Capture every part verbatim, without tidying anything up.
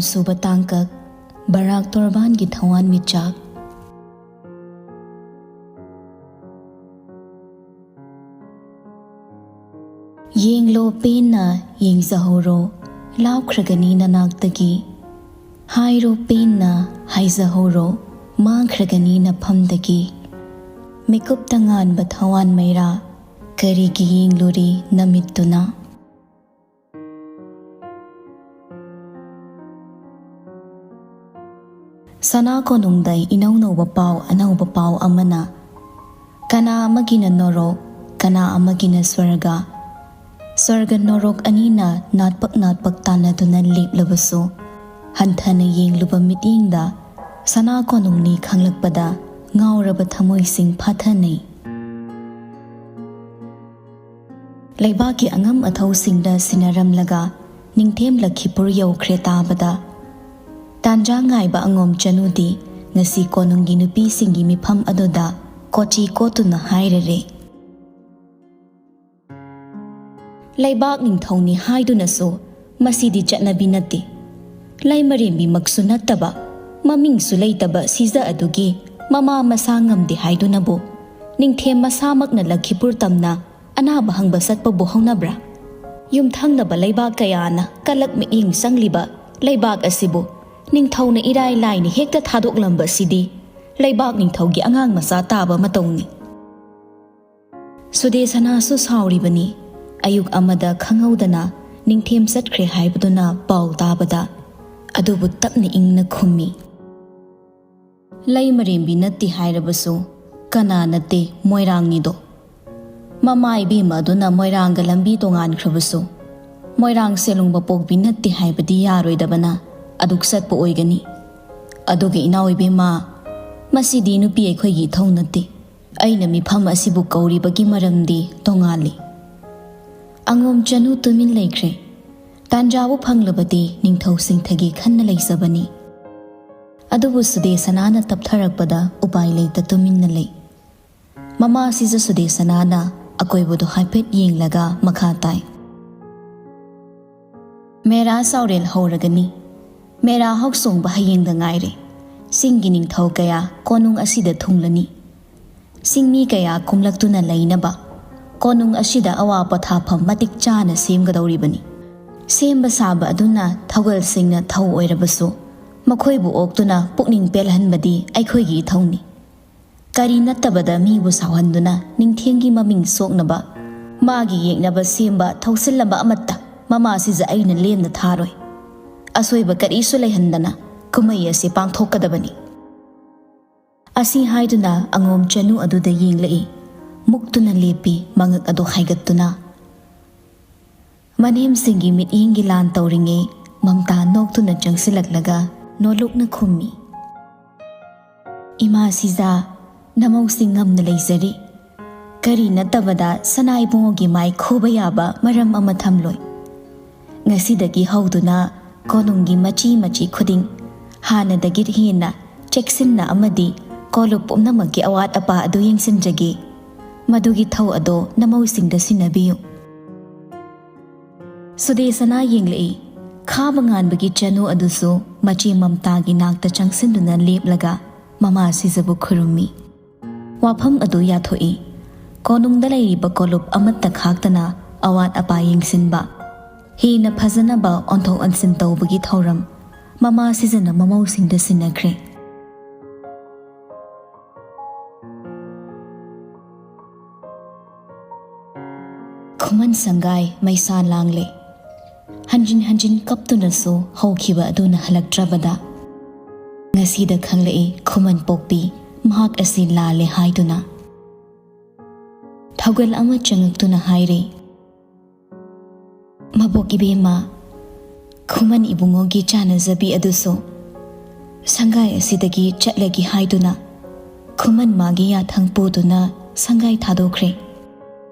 ꯁꯨꯕ ꯇꯥꯡꯀꯛ, ꯕꯔꯥꯛ ꯇꯣꯔꯕꯥꯟꯒꯤ ꯊꯋꯥꯟꯃꯤꯆꯥꯛ꯫ ꯌꯦꯡꯂꯣ ꯄꯦꯟꯅ ꯌꯦꯡꯖꯍꯧꯔꯣ, ꯂꯥꯞꯈ꯭ꯔꯒꯅꯤ ꯅꯅꯥꯛꯇꯒꯤ꯫ ꯍꯥꯏꯔꯣ ꯄꯦꯟꯅ ꯍꯥꯏꯖꯍꯧꯔꯣ, ꯃꯥꯡꯈ꯭ꯔꯒꯅꯤ ꯅꯐꯝꯗꯒꯤ꯫ ꯃꯤꯀꯨꯞꯇ ꯉꯥꯟꯕ ꯊꯋꯥꯟ ꯃꯩꯔꯥ, ꯀꯔꯤꯒꯤ ꯌꯦꯡꯂꯨꯔꯤ ꯅꯃꯤꯠꯇꯨꯅ? ꯁꯅꯥ ꯀꯣꯅꯨꯡꯗ ꯏꯅꯧ ꯅꯧꯕ ꯄꯥꯎ, ꯑꯅꯧꯕ ꯄꯥꯎ ꯑꯃꯅ, ꯀꯅꯥ ꯑꯃꯒꯤꯅ ꯅꯣꯔꯣꯛ, ꯀꯅꯥ ꯑꯃꯒꯤꯅ ꯁ꯭ꯋꯔꯒ꯫ ꯁ꯭ꯋꯔꯒ ꯅꯣꯔꯣꯛ ꯑꯅꯤꯅ ꯅꯥꯠꯄꯛ ꯅꯥꯠꯄꯛ ꯇꯥꯟꯅꯗꯨꯅ ꯂꯦꯞꯂꯕꯁꯨ, ꯍꯟꯊꯅ ꯌꯦꯡꯂꯨꯕ ꯃꯤꯠꯌꯦꯡꯗ ꯁꯅꯥ ꯀꯣꯅꯨꯡꯅꯤ ꯈꯪꯂꯛꯄꯗ ꯉꯥꯎꯔꯕ ꯊꯃꯣꯏꯁꯤꯡ ꯐꯥꯊꯅꯩ꯫ ꯂꯩꯕꯥꯛꯀꯤ ꯑꯉꯝ ꯑꯊꯧꯁꯤꯡꯗ ꯁꯤꯟꯅꯔꯝꯂꯒ ꯅꯤꯡꯊꯦꯝ ꯂꯈꯤꯄꯨꯔ ꯌꯧꯈ꯭ꯔꯦ ꯇꯥꯕꯗ, ꯇꯥꯟꯖꯥ ꯉꯥꯏꯕ ꯑꯉꯣꯝ ꯆꯅꯨꯗꯤ ꯉꯁꯤ ꯀꯣꯅꯨꯡꯒꯤ ꯅꯨꯄꯤꯁꯤꯡꯒꯤ ꯃꯤꯐꯝ ꯑꯗꯨꯗ ꯀꯣꯆꯤ ꯀꯣꯠꯇꯨꯅ ꯍꯥꯏꯔꯔꯦ꯫ ꯂꯩꯕꯥꯛ ꯅꯤꯡꯊꯧꯅꯤ ꯍꯥꯏꯗꯨꯅꯁꯨ ꯃꯁꯤꯗꯤ ꯆꯠꯅꯕꯤ ꯅꯠꯇꯦ꯫ ꯂꯩꯃꯔꯦꯝꯕꯤꯃꯛꯁꯨ ꯅꯠꯇꯕ, ꯃꯃꯤꯡꯁꯨ ꯂꯩꯇꯕ ꯁꯤꯖ ꯑꯗꯨꯒꯤ ꯃꯃꯥ ꯃꯁꯥ ꯉꯝꯗꯦ ꯍꯥꯏꯗꯨꯅꯕꯨ ꯅꯤꯡꯊꯦꯝ ꯃꯁꯥꯃꯛꯅ ꯂꯈꯤꯄꯨꯔ ꯇꯝꯅ ꯑꯅꯥꯕ ꯍꯪꯕ ꯆꯠꯄꯕꯨ ꯍꯧꯅꯕ꯭ꯔꯥ? ꯌꯨꯝꯊꯪꯅꯕ ꯂꯩꯕꯥꯛ ꯀꯌꯥꯅ ꯀꯂꯛ ꯃꯤꯠꯌꯦꯡ ꯆꯪꯂꯤꯕ ꯂꯩꯕꯥꯛ ꯑꯁꯤꯕꯨ ꯅꯤꯡꯊꯧꯅ ꯏꯔꯥꯏ ꯂꯥꯏꯅ ꯍꯦꯛꯇ ꯊꯥꯗꯣꯛꯂꯝꯕꯁꯤꯗꯤ ꯂꯩꯕꯥꯛ ꯅꯤꯡꯊꯧꯒꯤ ꯑꯉꯥꯡ ꯃꯆꯥ ꯇꯥꯕ ꯃꯇꯧꯅꯤ꯫ ꯁꯨꯗꯦꯁꯅꯥꯁꯨ ꯁꯥꯎꯔꯤꯕꯅꯤ꯫ ꯑꯌꯨꯛ ꯑꯃꯗ ꯈꯪꯍꯧꯗꯅ ꯅꯤꯡꯊꯦꯝ ꯆꯠꯈ꯭ꯔꯦ ꯍꯥꯏꯕꯗꯨꯅ ꯄꯥꯎ ꯇꯥꯕꯗ, ꯑꯗꯨꯕꯨ ꯇꯞꯅ ꯏꯪꯅ ꯈꯨꯝꯃꯤ꯫ ꯂꯩꯃꯔꯦꯝꯕꯤ ꯅꯠꯇꯦ ꯍꯥꯏꯔꯕꯁꯨ ꯀꯅꯥ ꯅꯠꯇꯦ, ꯃꯣꯏꯔꯥꯡꯅꯤꯗꯣ꯫ ꯃꯃꯥ ꯏꯕꯦꯝꯃ ꯑꯗꯨꯅ ꯃꯣꯏꯔꯥꯡꯒ ꯂꯝꯕꯤ ꯇꯣꯉꯥꯟꯈ꯭ꯔꯕꯁꯨ, ꯃꯣꯏꯔꯥꯡ ꯁꯦꯂꯨꯡꯕ ꯄꯣꯛꯄꯤ ꯅꯠꯇꯦ ꯍꯥꯏꯕꯗꯤ ꯌꯥꯔꯣꯏꯗꯕꯅ ꯑꯗꯨꯛ ꯆꯠꯄ ꯑꯣꯏꯒꯅꯤ꯫ ꯑꯗꯨꯒ ꯏꯅꯥꯎ ꯏꯕꯦꯝꯃ, ꯃꯁꯤꯗꯤ ꯅꯨꯄꯤ ꯑꯩꯈꯣꯏꯒꯤ ꯏꯊꯧ ꯅꯠꯇꯦ꯫ ꯑꯩꯅ ꯃꯤꯐꯝ ꯑꯁꯤꯕꯨ ꯀꯧꯔꯤꯕꯒꯤ ꯃꯔꯝꯗꯤ ꯇꯣꯉꯥꯜꯂꯤ꯫ ꯑꯉꯣꯝ ꯆꯅꯨ ꯇꯨꯃꯤꯟ ꯂꯩꯈ꯭ꯔꯦ꯫ ꯇꯥꯟꯖꯥꯕꯨ ꯐꯪꯂꯕꯗꯤ ꯅꯤꯡꯊꯧ ꯁꯤꯡꯊꯒꯦ ꯈꯟꯅ ꯂꯩꯖꯕꯅꯤ꯫ ꯑꯗꯨꯕꯨ ꯁꯨꯗꯦꯁꯅꯥꯅ ꯇꯞꯊꯔꯛꯄꯗ ꯎꯄꯥꯏ ꯂꯩꯇ ꯇꯨꯃꯤꯟꯅ ꯂꯩ꯫ ꯃꯃꯥꯁꯤꯁꯨ ꯁꯨꯗꯦꯁꯅꯥꯅ ꯑꯀꯣꯏꯕꯗꯨ ꯍꯥꯏꯐꯦꯠ ꯌꯦꯡꯂꯒ ꯃꯈꯥ ꯇꯥꯏ꯫ ꯃꯦꯔꯥ ꯆꯥꯎꯔꯦꯜ ꯍꯧꯔꯒꯅꯤ꯫ ꯃꯦꯔꯥ ꯍꯧꯆꯣꯡꯕ ꯍꯌꯦꯡꯗ ꯉꯥꯏꯔꯦ꯫ ꯆꯤꯡꯒꯤ ꯅꯤꯡꯊꯧ ꯀꯌꯥ ꯀꯣꯅꯨꯡ ꯑꯁꯤꯗ ꯊꯨꯡꯂꯅꯤ꯫ ꯆꯤꯡꯃꯤ ꯀꯌꯥ ꯀꯨꯝꯂꯛꯇꯨꯅ ꯂꯩꯅꯕ ꯀꯣꯅꯨꯡ ꯑꯁꯤꯗ ꯑꯋꯥ ꯄꯣꯊꯥꯐꯝ ꯃꯇꯤꯛ ꯆꯥꯅ ꯁꯦꯝꯒꯗꯧꯔꯤꯕꯅꯤ꯫ ꯁꯦꯝꯕ ꯁꯥꯕ ꯑꯗꯨꯅ ꯊꯧꯒꯜꯁꯤꯡꯅ ꯊꯧ ꯑꯣꯏꯔꯕꯁꯨ, ꯃꯈꯣꯏꯕꯨ ꯑꯣꯛꯇꯨꯅ ꯄꯨꯛꯅꯤꯡ ꯄꯦꯜꯍꯟꯕꯗꯤ ꯑꯩꯈꯣꯏꯒꯤ ꯏꯊꯧꯅꯤ꯫ ꯀꯔꯤ ꯅꯠꯇꯕꯗ ꯃꯤꯕꯨ ꯁꯥꯎꯍꯟꯗꯨꯅ ꯅꯤꯡꯊꯦꯝꯒꯤ ꯃꯃꯤꯡ ꯁꯣꯛꯅꯕ ꯃꯥꯒꯤ ꯌꯦꯛꯅꯕ ꯁꯦꯝꯕ ꯊꯧꯁꯤꯜꯂꯕ ꯑꯃꯠꯇ ꯃꯃꯥ ꯁꯤꯖ ꯑꯩꯅ ꯂꯦꯝꯅ ꯊꯥꯔꯣꯏ꯫ ꯑꯁꯣꯏꯕ ꯀꯔꯤꯁꯨ ꯂꯩꯍꯟꯗꯅ ꯀꯨꯝꯍꯩ ꯑꯁꯤ ꯄꯥꯡꯊꯣꯛꯀꯗꯕꯅꯤ꯫ ꯑꯁꯤ ꯍꯥꯏꯗꯨꯅ ꯑꯉꯣꯝ ꯆꯅꯨ ꯑꯗꯨꯗ ꯌꯦꯡꯂꯛꯏ꯫ ꯃꯨꯛꯇꯨꯅ ꯂꯦꯞꯄꯤ, ꯃꯉꯛ ꯑꯗꯨ ꯍꯥꯏꯒꯠꯇꯨꯅ꯫ ꯃꯅꯦꯝꯁꯤꯡꯒꯤ ꯃꯤꯠꯌꯦꯡꯒꯤ ꯂꯥꯟ ꯇꯧꯔꯤꯉꯩ ꯃꯝꯇꯥ ꯅꯣꯛꯇꯨꯅ ꯆꯪꯁꯤꯜꯂꯛꯂꯒ ꯅꯣꯂꯨꯛꯅ ꯈꯨꯝꯃꯤ, "ꯏꯃꯥ ꯁꯤꯖꯥ, ꯅꯃꯧꯁꯤꯡ ꯉꯝꯅ ꯂꯩꯖꯔꯤ꯫ ꯀꯔꯤ ꯅꯠꯇꯕꯗ ꯁꯅꯥ ꯏꯕꯨꯡꯉꯣꯒꯤ ꯃꯥꯏ ꯈꯨꯕ ꯌꯥꯕ ꯃꯔꯝ ꯑꯃ ꯊꯝꯂꯣꯏ꯫ ꯉꯁꯤꯗꯒꯤ ꯍꯧꯗꯨꯅ ꯀꯣꯅꯨꯡꯒꯤ ꯃꯆꯤ ꯃꯆꯤ ꯈꯨꯗꯤꯡ ꯍꯥꯟꯅꯗꯒꯤ ꯍꯦꯟꯅ ꯆꯦꯛꯁꯤꯟꯅ ꯑꯃꯗꯤ ꯀꯣꯂꯨꯞ ꯄꯨꯝꯅꯃꯛꯀꯤ ꯑꯋꯥꯠ ꯑꯄꯥ ꯑꯗꯨ ꯌꯦꯡꯁꯤꯟꯖꯒꯦ꯫ ꯃꯗꯨꯒꯤ ꯊꯧ ꯑꯗꯣ ꯅꯃꯧꯁꯤꯡꯗ ꯁꯤꯟꯅꯕꯤꯌꯨ"꯫ ꯁꯨꯗꯦꯁꯅꯥ ꯌꯦꯡꯂꯛꯏ꯫ ꯈꯥꯕ ꯉꯥꯟꯕꯒꯤ ꯆꯅꯨ ꯑꯗꯨꯁꯨ ꯃꯆꯦ ꯃꯝꯇꯥꯒꯤ ꯅꯥꯛꯇ ꯆꯪꯁꯤꯟꯗꯨꯅ ꯂꯦꯞꯂꯒ ꯃꯃꯥ ꯁꯤꯖꯕꯨ ꯈꯨꯔꯨꯝꯃꯤ꯫ ꯋꯥꯐꯝ ꯑꯗꯨ ꯌꯥꯊꯣꯛꯏ꯫ ꯀꯣꯅꯨꯡꯗ ꯂꯩꯔꯤꯕ ꯀꯣꯂꯨꯞ ꯑꯃꯠꯇ ꯈꯥꯛꯇꯅ ꯑꯋꯥꯠ ꯑꯄꯥ ꯌꯦꯡꯁꯤꯟꯕ, ꯍꯦꯟꯅ ꯐꯖꯅꯕ ꯑꯣꯟꯊꯣꯛ ꯑꯣꯟꯁꯤꯟ ꯇꯧꯕꯒꯤ ꯊꯧꯔꯝ ꯃꯃꯥ ꯁꯤꯖꯅ ꯃꯃꯧꯁꯤꯡꯗ ꯁꯤꯟꯅꯈ꯭ꯔꯦ꯫ ꯈꯨꯃꯟ ꯁꯪꯒꯥꯏ ꯃꯩꯁꯥ ꯂꯥꯡꯂꯦ꯫ ꯍꯟꯖꯤꯟ ꯍꯟꯖꯤꯟ ꯀꯞꯇꯨꯅꯁꯨ ꯍꯧꯈꯤꯕ ꯑꯗꯨꯅ ꯍꯜꯂꯛꯇ꯭ꯔꯕꯗ, ꯉꯁꯤꯗ ꯈꯪꯂꯛꯏ ꯈꯨꯃꯟ ꯄꯣꯛꯄꯤ ꯃꯍꯥꯛ ꯑꯁꯤ ꯂꯥꯜꯂꯦ ꯍꯥꯏꯗꯨꯅ꯫ ꯊꯧꯒꯜ ꯑꯃ ꯆꯪꯂꯛꯇꯨꯅ ꯍꯥꯏꯔꯤ, "ꯃꯕꯣꯛ ꯏꯕꯦꯝꯃ, ꯈꯨꯃꯟ ꯏꯕꯨꯡꯉꯣꯒꯤ ꯆꯥꯅꯖꯕꯤ ꯑꯗꯨꯁꯨ ꯁꯪꯒꯥꯏ ꯑꯁꯤꯗꯒꯤ ꯆꯠꯂꯒꯦ ꯍꯥꯏꯗꯨꯅ ꯈꯨꯃꯟ ꯃꯥꯒꯤ ꯌꯥꯊꯪ ꯄꯨꯗꯨꯅ ꯁꯪꯒꯥꯏ ꯊꯥꯗꯣꯛꯈ꯭ꯔꯦ"꯫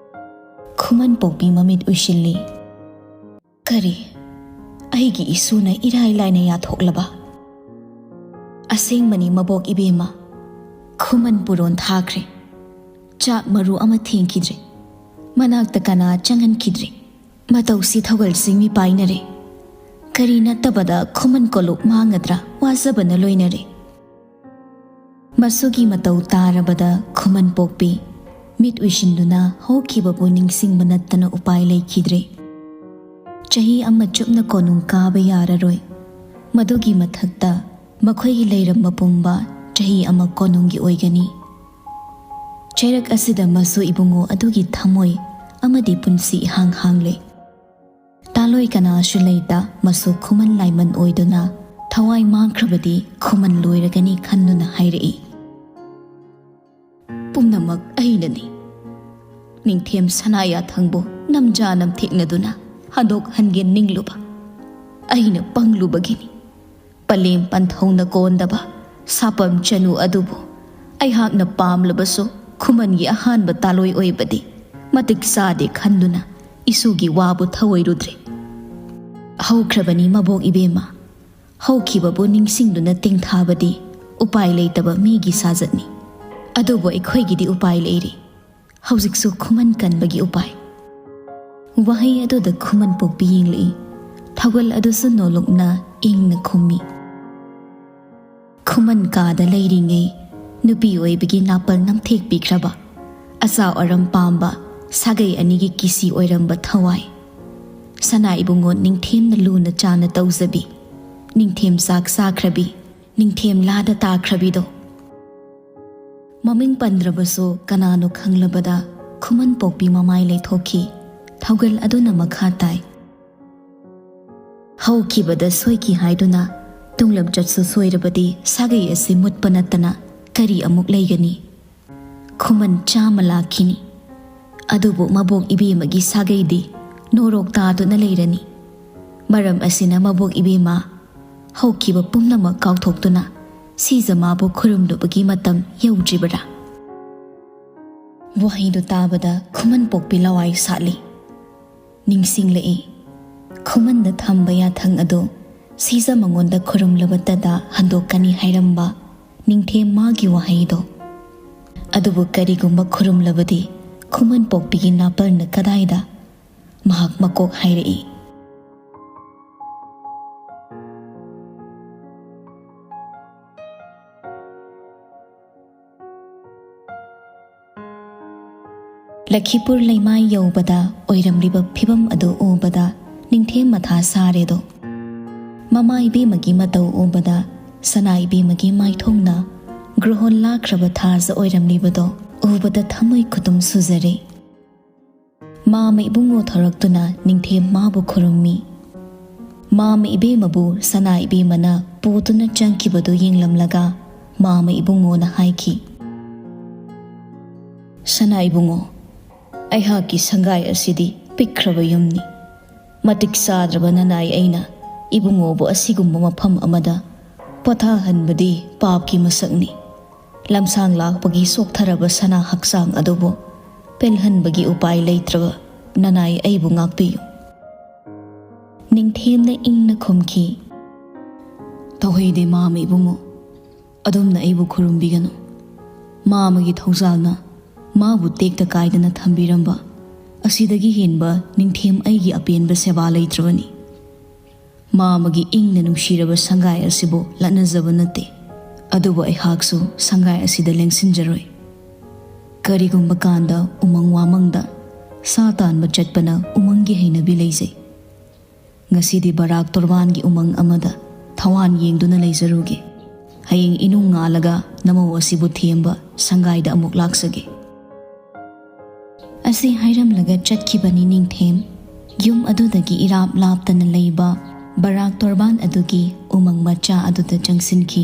ꯈꯨꯃꯟ ꯄꯣꯛꯄꯤ ꯃꯃꯤꯠ ꯎꯏꯁꯤꯜꯂꯤ꯫ "ꯀꯔꯤ? ꯑꯩꯒꯤ ꯏꯁꯨꯅ ꯏꯔꯥꯏ ꯂꯥꯏꯅ ꯌꯥꯊꯣꯛꯂꯕ? ꯑꯁꯦꯡꯕꯅꯤ ꯃꯕꯣꯛ ꯏꯕꯦꯝꯃ, ꯈꯨꯃꯟ ꯄꯨꯔꯣꯟ ꯊꯥꯈ꯭ꯔꯦ꯫ ꯆꯥꯛ ꯃꯔꯨ ꯑꯃ ꯊꯦꯡꯈꯤꯗ꯭ꯔꯦ꯫ ꯃꯅꯥꯛꯇ ꯀꯅꯥ ꯆꯪꯍꯟꯈꯤꯗ꯭ꯔꯦ꯫ ꯃꯇꯧꯁꯤ ꯊꯧꯒꯜꯁꯤꯡ ꯃꯤ ꯄꯥꯏꯅꯔꯦ꯫ ꯀꯔꯤ ꯅꯠꯇꯕꯗ ꯈꯨꯃꯟ ꯀꯣꯂꯨꯞ ꯃꯥꯡꯒꯗ꯭ꯔꯥ ꯋꯥꯖꯕꯅ ꯂꯣꯏꯅꯔꯦ꯫ ꯃꯁꯨꯒꯤ ꯃꯇꯧ ꯇꯥꯔꯕꯗ ꯈꯨꯃꯟ ꯄꯣꯛꯄꯤ ꯃꯤꯠ ꯎꯏꯁꯤꯟꯗꯨꯅ ꯍꯧꯈꯤꯕꯕꯨ ꯅꯤꯡꯁꯤꯡꯕ ꯅꯠꯇꯅ ꯎꯄꯥꯏ ꯂꯩꯈꯤꯗ꯭ꯔꯦ꯫ ꯆꯍꯤ ꯑꯃ ꯆꯨꯞꯅ ꯀꯣꯅꯨꯡ ꯀꯥꯕ ꯌꯥꯔꯔꯣꯏ꯫ ꯃꯗꯨꯒꯤ ꯃꯊꯛꯇ ꯃꯈꯣꯏꯒꯤ ꯂꯩꯔꯝꯕ ꯄꯨꯝꯕ ꯆꯍꯤ ꯑꯃ ꯀꯣꯅꯨꯡꯒꯤ ꯑꯣꯏꯒꯅꯤ꯫ ꯆꯩꯔꯛ ꯑꯁꯤꯗ ꯃꯁꯨ ꯏꯕꯨꯡꯉꯣ ꯑꯗꯨꯒꯤ ꯊꯃꯣꯏ ꯑꯃꯗꯤ ꯄꯨꯟꯁꯤ ꯏꯍꯥꯡ ꯍꯥꯡꯂꯦ꯫ ꯇꯥꯂꯣꯏ ꯀꯅꯥꯁꯨ ꯂꯩꯇ ꯃꯁꯨ ꯈꯨꯃꯟ ꯂꯥꯏꯃꯟ ꯑꯣꯏꯗꯨꯅ ꯊꯋꯥꯏ ꯃꯥꯡꯈ꯭ꯔꯕꯗꯤ ꯈꯨꯃꯟ ꯂꯣꯏꯔꯒꯅꯤ ꯈꯟꯗꯨꯅ ꯍꯥꯏꯔꯛꯏ꯫ ꯄꯨꯝꯅꯃꯛ ꯑꯩꯅꯅꯤ꯫ ꯅꯤꯡꯊꯦꯝ ꯁꯅꯥꯌꯥꯊꯪꯕꯨ ꯅꯝꯖꯥ ꯅꯝꯊꯦꯛꯅꯗꯨꯅ ꯍꯟꯗꯣꯛ ꯍꯟꯒꯦ ꯅꯤꯡꯂꯨꯕ ꯑꯩꯅ ꯄꯪꯂꯨꯕꯒꯤꯅꯤ꯫ ꯄꯂꯦꯝ ꯄꯟꯊꯧꯅ ꯀꯣꯟꯗꯕ ꯁꯥꯄꯝ ꯆꯅꯨ ꯑꯗꯨꯕꯨ ꯑꯩꯍꯥꯛꯅ ꯄꯥꯝꯂꯕꯁꯨ ꯈꯨꯃꯟꯒꯤ ꯑꯍꯥꯟꯕ ꯇꯥꯂꯣꯏ ꯑꯣꯏꯕꯗꯤ ꯃꯇꯤꯛ ꯆꯥꯗꯦ ꯈꯟꯗꯨꯅ ꯏꯁꯨꯒꯤ ꯋꯥꯕꯨ ꯊꯧꯑꯣꯏꯔꯨꯗ꯭ꯔꯦ꯫ ꯍꯧꯈ꯭ꯔꯕꯅꯤ ꯃꯕꯣꯛ ꯏꯕꯦꯝꯃ꯫ ꯍꯧꯈꯤꯕꯕꯨ ꯅꯤꯡꯁꯤꯡꯗꯨꯅ ꯇꯦꯡꯊꯥꯕꯗꯤ ꯎꯄꯥꯏ ꯂꯩꯇꯕ ꯃꯤꯒꯤ ꯁꯥꯖꯠꯅꯤ꯫ ꯑꯗꯨꯕꯨ ꯑꯩꯈꯣꯏꯒꯤꯗꯤ ꯎꯄꯥꯏ ꯂꯩꯔꯤ꯫ ꯍꯧꯖꯤꯛꯁꯨ ꯈꯨꯃꯟ ꯀꯟꯕꯒꯤ ꯎꯄꯥꯏ꯫ ꯋꯥꯍꯩ ꯑꯗꯨꯗ ꯈꯨꯃꯟ ꯄꯣꯛꯄꯤ ꯌꯦꯡꯂꯛꯏ꯫ ꯊꯧꯒꯜ ꯑꯗꯨꯁꯨ ꯅꯣꯂꯨꯛꯅ ꯏꯪꯅ ꯈꯨꯝꯃꯤ꯫ ꯈꯨꯃꯟ ꯀꯥꯗ ꯂꯩꯔꯤꯉꯩ ꯅꯨꯄꯤ ꯑꯣꯏꯕꯒꯤ ꯅꯥꯄꯜ ꯅꯝꯊꯦꯛꯄꯤꯈ꯭ꯔꯕ, ꯑꯆꯥ ꯑꯔꯝ ꯄꯥꯝꯕ ꯁꯥꯒꯩ ꯑꯅꯤꯒꯤ ꯀꯤꯁꯤ ꯑꯣꯏꯔꯝꯕ ꯊꯋꯥꯏ꯫ ꯁꯅꯥ ꯏꯕꯨꯡꯉꯣ ꯅꯤꯡꯊꯦꯝꯅ ꯂꯨꯅ ꯆꯥꯅ ꯇꯧꯖꯕꯤ, ꯅꯤꯡꯊꯦꯝ ꯆꯥꯛ ꯆꯥꯈ꯭ꯔꯕꯤ, ꯅꯤꯡꯊꯦꯝ ꯂꯥꯗ ꯇꯥꯈ꯭ꯔꯕꯤꯗꯣ꯫ ꯃꯃꯤꯡ ꯄꯟꯗ꯭ꯔꯕꯁꯨ ꯀꯅꯥꯅꯣ ꯈꯪꯂꯕꯗ ꯈꯨꯃꯟ ꯄꯣꯛꯄꯤ ꯃꯃꯥꯏ ꯂꯩꯊꯣꯛꯈꯤ꯫ ꯊꯧꯒꯜ ꯑꯗꯨꯅ ꯃꯈꯥ ꯇꯥꯏ꯫ ꯍꯧꯈꯤꯕꯗ ꯁꯣꯏꯈꯤ ꯍꯥꯏꯗꯨꯅ ꯇꯨꯡꯂꯝꯆꯠꯁꯨ ꯁꯣꯏꯔꯕꯗꯤ ꯁꯥꯒꯩ ꯑꯁꯤ ꯃꯨꯠꯄ ꯅꯠꯇꯅ ꯀꯔꯤ ꯑꯃꯨꯛ ꯂꯩꯒꯅꯤ? ꯈꯨꯃꯟ ꯆꯥꯝꯃ ꯂꯥꯛꯈꯤꯅꯤ꯫ ꯑꯗꯨꯕꯨ ꯃꯕꯣꯛ ꯏꯕꯦꯝꯃꯒꯤ ꯁꯥꯒꯩꯗꯤ ꯅꯣꯔꯣꯛ ꯇꯥꯗꯨꯅ ꯂꯩꯔꯅꯤ꯫ ꯃꯔꯝ ꯑꯁꯤꯅ ꯃꯕꯣꯛ ꯏꯕꯦꯝꯃ ꯍꯧꯈꯤꯕ ꯄꯨꯝꯅꯃꯛ ꯀꯥꯎꯊꯣꯛꯇꯨꯅ ꯁꯤꯖꯃꯥꯕꯨ ꯈꯨꯔꯨꯝꯂꯨꯕꯒꯤ ꯃꯇꯝ ꯌꯧꯗ꯭ꯔꯤꯕꯔꯥ? ꯋꯥꯍꯩꯗꯨ ꯇꯥꯕꯗ ꯈꯨꯃꯟ ꯄꯣꯛꯄꯤ ꯂꯋꯥꯏ ꯁꯥꯠꯂꯤ꯫ ꯅꯤꯡꯁꯤꯡꯂꯛꯏ꯫ ꯈꯨꯃꯟꯗ ꯊꯝꯕ ꯌꯥꯊꯪ ꯑꯗꯨ ꯁꯤꯖ ꯃꯉꯣꯟꯗ ꯈꯨꯔꯨꯝꯂꯕꯇꯗ ꯍꯟꯗꯣꯛꯀꯅꯤ ꯍꯥꯏꯔꯝꯕ ꯅꯤꯡꯊꯦꯝ ꯃꯥꯒꯤ ꯋꯥꯍꯩꯗꯣ꯫ ꯑꯗꯨꯕꯨ ꯀꯔꯤꯒꯨꯝꯕ ꯈꯨꯔꯨꯝꯂꯕꯗꯤ ꯈꯨꯃꯟ ꯄꯣꯛꯄꯤꯒꯤ ꯅꯥꯄꯜꯅ ꯀꯗꯥꯏꯗ? ꯃꯍꯥꯛ ꯃꯀꯣꯛ ꯍꯥꯏꯔꯛꯏ꯫ ꯂꯈꯤꯄꯨꯔ ꯂꯩꯃꯥꯏ ꯌꯧꯕꯗ ꯑꯣꯏꯔꯝꯂꯤꯕ ꯐꯤꯕꯝ ꯑꯗꯨ ꯎꯕꯗ ꯅꯤꯡꯊꯦꯝ ꯃꯊꯥ ꯁꯥꯔꯦꯗꯣ꯫ ꯃꯃꯥ ꯏꯕꯦꯝꯃꯒꯤ ꯃꯇꯧ ꯎꯕꯗ ꯁꯅꯥ ꯏꯕꯦꯝꯃꯒꯤ ꯃꯥꯏꯊꯣꯡꯅ ꯒ꯭ꯔꯍꯣꯟ ꯂꯥꯛꯈ꯭ꯔꯕ ꯊꯥꯖ ꯑꯣꯏꯔꯝꯂꯤꯕꯗꯣ ꯎꯕꯗ ꯊꯃꯣꯏ ꯈꯨꯇꯨꯝ ꯁꯨꯖꯔꯦ꯫ ꯃꯥꯃ ꯏꯕꯨꯡꯉꯣ ꯊꯧꯔꯛꯇꯨꯅ ꯅꯤꯡꯊꯦꯝ ꯃꯥꯕꯨ ꯈꯨꯔꯨꯝꯃꯤ꯫ ꯃꯥꯃ ꯏꯕꯦꯝꯃꯕꯨ ꯁꯅꯥ ꯏꯕꯦꯝꯃꯅ ꯄꯨꯗꯨꯅ ꯆꯪꯈꯤꯕꯗꯨ ꯌꯦꯡꯂꯝꯂꯒ ꯃꯥꯃ ꯏꯕꯨꯡꯉꯣꯅ ꯍꯥꯏꯈꯤ, "ꯁꯅꯥ ꯏꯕꯨꯡꯉꯣ, ꯑꯩꯍꯥꯛꯀꯤ ꯁꯪꯒꯥꯏ ꯑꯁꯤꯗꯤ ꯄꯤꯛꯈ꯭ꯔꯕ ꯌꯨꯝꯅꯤ꯫ ꯃꯇꯤꯛ ꯆꯥꯗ꯭ꯔꯕ ꯅꯅꯥꯏ ꯑꯩꯅ ꯏꯕꯨꯡꯉꯣꯕꯨ ꯑꯁꯤꯒꯨꯝꯕ ꯃꯐꯝ ꯑꯃꯗ ꯄꯣꯊꯥꯍꯟꯕꯗꯤ ꯄꯥꯞꯀꯤ ꯃꯁꯛꯅꯤ꯫ ꯂꯝꯁꯥꯡ ꯂꯥꯛꯄꯒꯤ ꯁꯣꯛꯊꯔꯕ ꯁꯅꯥ ꯍꯛꯆꯥꯡ ꯑꯗꯨꯕꯨ ꯄꯦꯜꯍꯟꯕꯒꯤ ꯎꯄꯥꯏ ꯂꯩꯇ꯭ꯔꯕ ꯅꯅꯥꯏ ꯑꯩꯕꯨ ꯉꯥꯛꯄꯤꯌꯨ꯫" ꯅꯤꯡꯊꯦꯝꯅ ꯏꯪꯅ ꯈꯨꯝꯈꯤ, "ꯇꯧꯍꯩꯗꯦ ꯃꯥꯃ ꯏꯕꯨꯡꯉꯣ, ꯑꯗꯣꯝꯅ ꯑꯩꯕꯨ ꯈꯨꯔꯨꯝꯕꯤꯒꯅꯨ꯫ ꯃꯥꯃꯒꯤ ꯊꯧꯖꯥꯜꯅ ꯃꯥꯕꯨ ꯇꯦꯛꯇ ꯀꯥꯏꯗꯅ ꯊꯝꯕꯤꯔꯝꯕ ꯑꯁꯤꯗꯒꯤ ꯍꯦꯟꯕ ꯅꯤꯡꯊꯦꯝ ꯑꯩꯒꯤ ꯑꯄꯦꯟꯕ ꯁꯦꯕꯥ ꯂꯩꯇ꯭ꯔꯕꯅꯤ꯫ ꯃꯥꯃꯒꯤ ꯏꯪꯅ ꯅꯨꯡꯁꯤꯔꯕ ꯁꯪꯒꯥꯏ ꯑꯁꯤꯕꯨ ꯂꯠꯅꯖꯕ ꯅꯠꯇꯦ, ꯑꯗꯨꯕꯨ ꯑꯩꯍꯥꯛꯁꯨ ꯁꯪꯒꯥꯏ ꯑꯁꯤꯗ ꯂꯦꯡꯁꯤꯟꯖꯔꯣꯏ꯫ ꯀꯔꯤꯒꯨꯝꯕ ꯀꯥꯟꯗ ꯎꯃꯪ ꯋꯥꯃꯪꯗ ꯁꯥ ꯇꯥꯟꯕ ꯆꯠꯄꯅ ꯎꯃꯪꯒꯤ ꯍꯩꯅꯕꯤ ꯂꯩꯖꯩ꯫ ꯉꯁꯤꯗꯤ ꯕꯔꯥꯛ ꯇꯣꯔꯕꯥꯟꯒꯤ ꯎꯃꯪ ꯑꯃꯗ ꯊꯋꯥꯟ ꯌꯦꯡꯗꯨꯅ ꯂꯩꯖꯔꯨꯒꯦ꯫ ꯍꯌꯦꯡ ꯏꯅꯨꯡ ꯉꯥꯜꯂꯒ ꯅꯃꯧ ꯑꯁꯤꯕꯨ ꯊꯦꯝꯕ ꯁꯪꯒꯥꯏꯗ ꯑꯃꯨꯛ ꯂꯥꯛꯆꯒꯦ꯫" ꯑꯁꯤ ꯍꯥꯏꯔꯝꯂꯒ ꯆꯠꯈꯤꯕꯅꯤ ꯅꯤꯡꯊꯦꯝ꯫ ꯌꯨꯝ ꯑꯗꯨꯗꯒꯤ ꯏꯔꯥꯞ ꯂꯥꯞꯇꯅ ꯂꯩꯕ ꯕꯔꯥꯛ ꯇꯣꯔꯕꯥꯟ ꯑꯗꯨꯒꯤ ꯎꯃꯪ ꯃꯆꯥ ꯑꯗꯨꯗ ꯆꯪꯁꯤꯟꯈꯤ꯫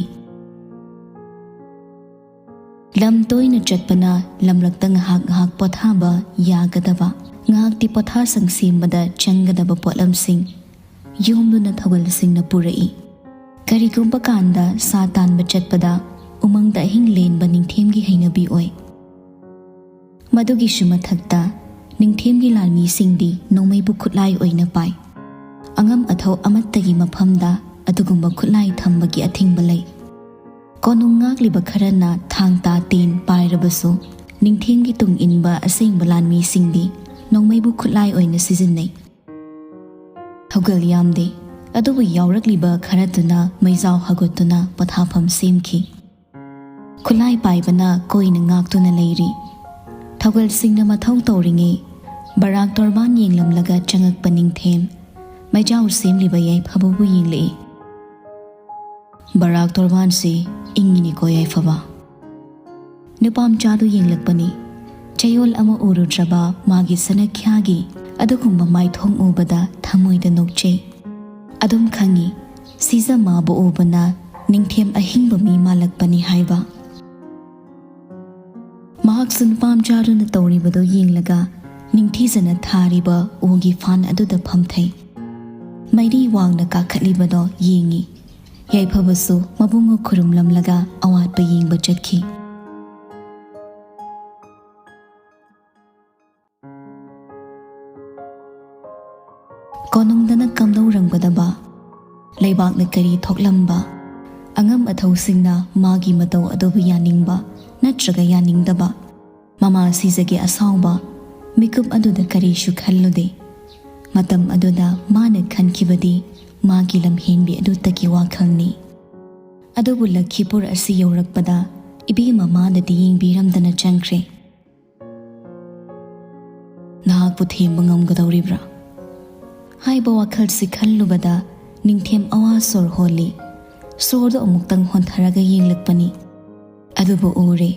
ꯂꯝ ꯇꯣꯏꯅ ꯆꯠꯄꯅ ꯂꯝꯂꯛꯇ ꯉꯥꯏꯍꯥꯛ ꯉꯥꯏꯍꯥꯛ ꯄꯣꯊꯥꯕ ꯌꯥꯒꯗꯕ, ꯉꯥꯏꯍꯥꯛꯇꯤ ꯄꯣꯊꯥꯁꯪ ꯁꯦꯝꯕꯗ ꯆꯪꯒꯗꯕ ꯄꯣꯠꯂꯝꯁꯤꯡ ꯌꯣꯝꯗꯨꯅ ꯊꯧꯒꯜꯁꯤꯡꯅ ꯄꯨꯔꯛꯏ꯫ ꯀꯔꯤꯒꯨꯝꯕ ꯀꯥꯟꯗ ꯁꯥ ꯇꯥꯟꯕ ꯆꯠꯄꯗ ꯎꯃꯪꯗ ꯑꯍꯤꯡ ꯂꯦꯟꯕ ꯅꯤꯡꯊꯦꯝꯒꯤ ꯍꯩꯅꯕꯤ ꯑꯣꯏ꯫ ꯃꯗꯨꯒꯤꯁꯨ ꯃꯊꯛꯇ ꯅꯤꯡꯊꯦꯝꯒꯤ ꯂꯥꯟꯃꯤꯁꯤꯡꯗꯤ ꯅꯣꯡꯃꯩꯕꯨ ꯈꯨꯠꯂꯥꯏ ꯑꯣꯏꯅ ꯄꯥꯏ꯫ ꯑꯉꯝ ꯑꯊꯧ ꯑꯃꯠꯇꯒꯤ ꯃꯐꯝꯗ ꯑꯗꯨꯒꯨꯝꯕ ꯈꯨꯠꯂꯥꯏ ꯊꯝꯕꯒꯤ ꯑꯊꯤꯡꯕ ꯂꯩ꯫ ꯀꯣꯅꯨꯡ ꯉꯥꯛꯂꯤꯕ ꯈꯔꯅ ꯊꯥꯡ ꯇꯥ ꯇꯦꯟ ꯄꯥꯏꯔꯕꯁꯨ ꯅꯤꯡꯊꯦꯝꯒꯤ ꯇꯨꯡ ꯏꯟꯕ ꯑꯁꯦꯡꯕ ꯂꯥꯟꯃꯤꯁꯤꯡꯗꯤ ꯅꯣꯡꯃꯩꯕꯨ ꯈꯨꯠꯂꯥꯏ ꯑꯣꯏꯅ ꯁꯤꯖꯤꯟꯅꯩ꯫ ꯊꯧꯒꯜ ꯌꯥꯝꯗꯦ, ꯑꯗꯨꯕꯨ ꯌꯥꯎꯔꯛꯂꯤꯕ ꯈꯔꯗꯨꯅ ꯃꯩꯖꯥꯎ ꯍꯧꯒꯠꯇꯨꯅ ꯄꯣꯊꯥꯐꯝ ꯁꯦꯝꯈꯤ꯫ ꯈꯨꯠꯂꯥꯏ ꯄꯥꯏꯕꯅ ꯀꯣꯏꯅ ꯉꯥꯛꯇꯨꯅ ꯂꯩꯔꯤ꯫ ꯊꯧꯒꯜꯁꯤꯡꯅ ꯃꯊꯧ ꯇꯧꯔꯤꯉꯩ ꯕꯔꯥꯛ ꯇꯣꯔꯕꯥꯟ ꯌꯦꯡꯂꯝꯂꯒ ꯆꯪꯉꯛꯄ ꯅꯤꯡꯊꯦꯝ ꯃꯩꯖꯥꯎ ꯁꯦꯝꯂꯤꯕ ꯌꯥꯏꯐꯕꯕꯨ ꯌꯦꯡꯂꯛꯏ꯫ ꯕꯔꯥꯛ ꯇꯣꯔꯕꯥꯟꯁꯤ ꯏꯪꯉꯤꯅꯤꯀꯣ ꯌꯥꯏꯐꯕ꯫ ꯅꯨꯄꯥ ꯃꯆꯥꯗꯨ ꯌꯦꯡꯂꯛꯄꯅꯤ꯫ ꯆꯌꯣꯜ ꯑꯃ ꯎꯔꯨꯗ꯭ꯔꯕ ꯃꯥꯒꯤ ꯁꯅꯈ꯭ꯌꯥꯒꯤ ꯑꯗꯨꯒꯨꯝꯕ ꯃꯥꯏꯊꯣꯡ ꯎꯕꯗ ꯊꯃꯣꯏꯗ ꯅꯣꯛꯆꯩ꯫ ꯑꯗꯨꯝ ꯈꯪꯉꯤ, ꯁꯤꯖ ꯃꯥꯕꯨ ꯎꯕꯅ ꯅꯤꯡꯊꯦꯝ ꯑꯍꯤꯡꯕ ꯃꯤ ꯃꯥꯜꯂꯛꯄꯅꯤ ꯍꯥꯏꯕ꯫ ꯃꯍꯥꯛꯁꯨ ꯅꯨꯄꯥ ꯃꯆꯥꯗꯨꯅ ꯇꯧꯔꯤꯕꯗꯨ ꯌꯦꯡꯂꯒ ꯅꯤꯡꯊꯤꯖꯅ ꯊꯥꯔꯤꯕ ꯎꯒꯤ ꯐꯥꯟ ꯑꯗꯨꯗ ꯐꯝꯊꯩ꯫ ꯃꯩꯔꯤ ꯋꯥꯡꯅ ꯀꯥꯈꯠꯂꯤꯕꯗꯣ ꯌꯦꯡꯉꯤ꯫ ꯌꯥꯏꯐꯕꯁꯨ ꯃꯕꯨꯡꯉꯣ ꯈꯨꯔꯨꯝꯂꯝꯂꯒ ꯑꯋꯥꯠꯄ ꯌꯦꯡꯕ ꯆꯠꯈꯤ꯫ ꯀꯣꯅꯨꯡꯗꯅ ꯀꯝꯗꯧꯔꯝꯒꯗꯕ? ꯂꯩꯕꯥꯛꯅ ꯀꯔꯤ ꯊꯣꯛꯂꯝꯕ? ꯑꯉꯝ ꯑꯊꯧꯁꯤꯡꯅ ꯃꯥꯒꯤ ꯃꯇꯧ ꯑꯗꯨꯕꯨ ꯌꯥꯅꯤꯡꯕ ꯅꯠꯇ꯭ꯔꯒ ꯌꯥꯅꯤꯡꯗꯕ? ꯃꯃꯥ ꯁꯤꯖꯒꯤ ꯑꯁꯥꯎꯕ ꯃꯤꯀꯨꯞ ꯑꯗꯨꯗ ꯀꯔꯤꯁꯨ ꯈꯜꯂꯨꯗꯦ꯫ ꯃꯇꯝ ꯑꯗꯨꯗ ꯃꯥꯅ ꯈꯟꯈꯤꯕꯗꯤ ꯃꯥꯒꯤ ꯂꯝꯍꯦꯟꯕꯤ ꯑꯗꯨꯇꯒꯤ ꯋꯥꯈꯜꯅꯤ꯫ ꯑꯗꯨꯕꯨ ꯂꯈꯤꯄꯨꯔ ꯑꯁꯤ ꯌꯧꯔꯛꯄꯗ ꯏꯕꯦꯝꯃ ꯃꯥꯗꯗꯤ ꯌꯦꯡꯕꯤꯔꯝꯗꯅ ꯆꯪꯈ꯭ꯔꯦ꯫ "ꯅꯍꯥꯛꯄꯨ ꯊꯦꯝꯕ ꯉꯝꯒꯗꯧꯔꯤꯕ꯭ꯔꯥ?" ꯍꯥꯏꯕ ꯋꯥꯈꯜꯁꯤ ꯈꯜꯂꯨꯕꯗ ꯅꯤꯡꯊꯦꯝ ꯑꯋꯥ ꯁꯣꯔ ꯍꯣꯜꯂꯤ꯫ ꯁꯣꯔꯗꯨ ꯑꯃꯨꯛꯇꯪ ꯍꯣꯟꯊꯔꯒ ꯌꯦꯡꯂꯛꯄꯅꯤ꯫ ꯑꯗꯨꯕꯨ ꯎꯔꯦ,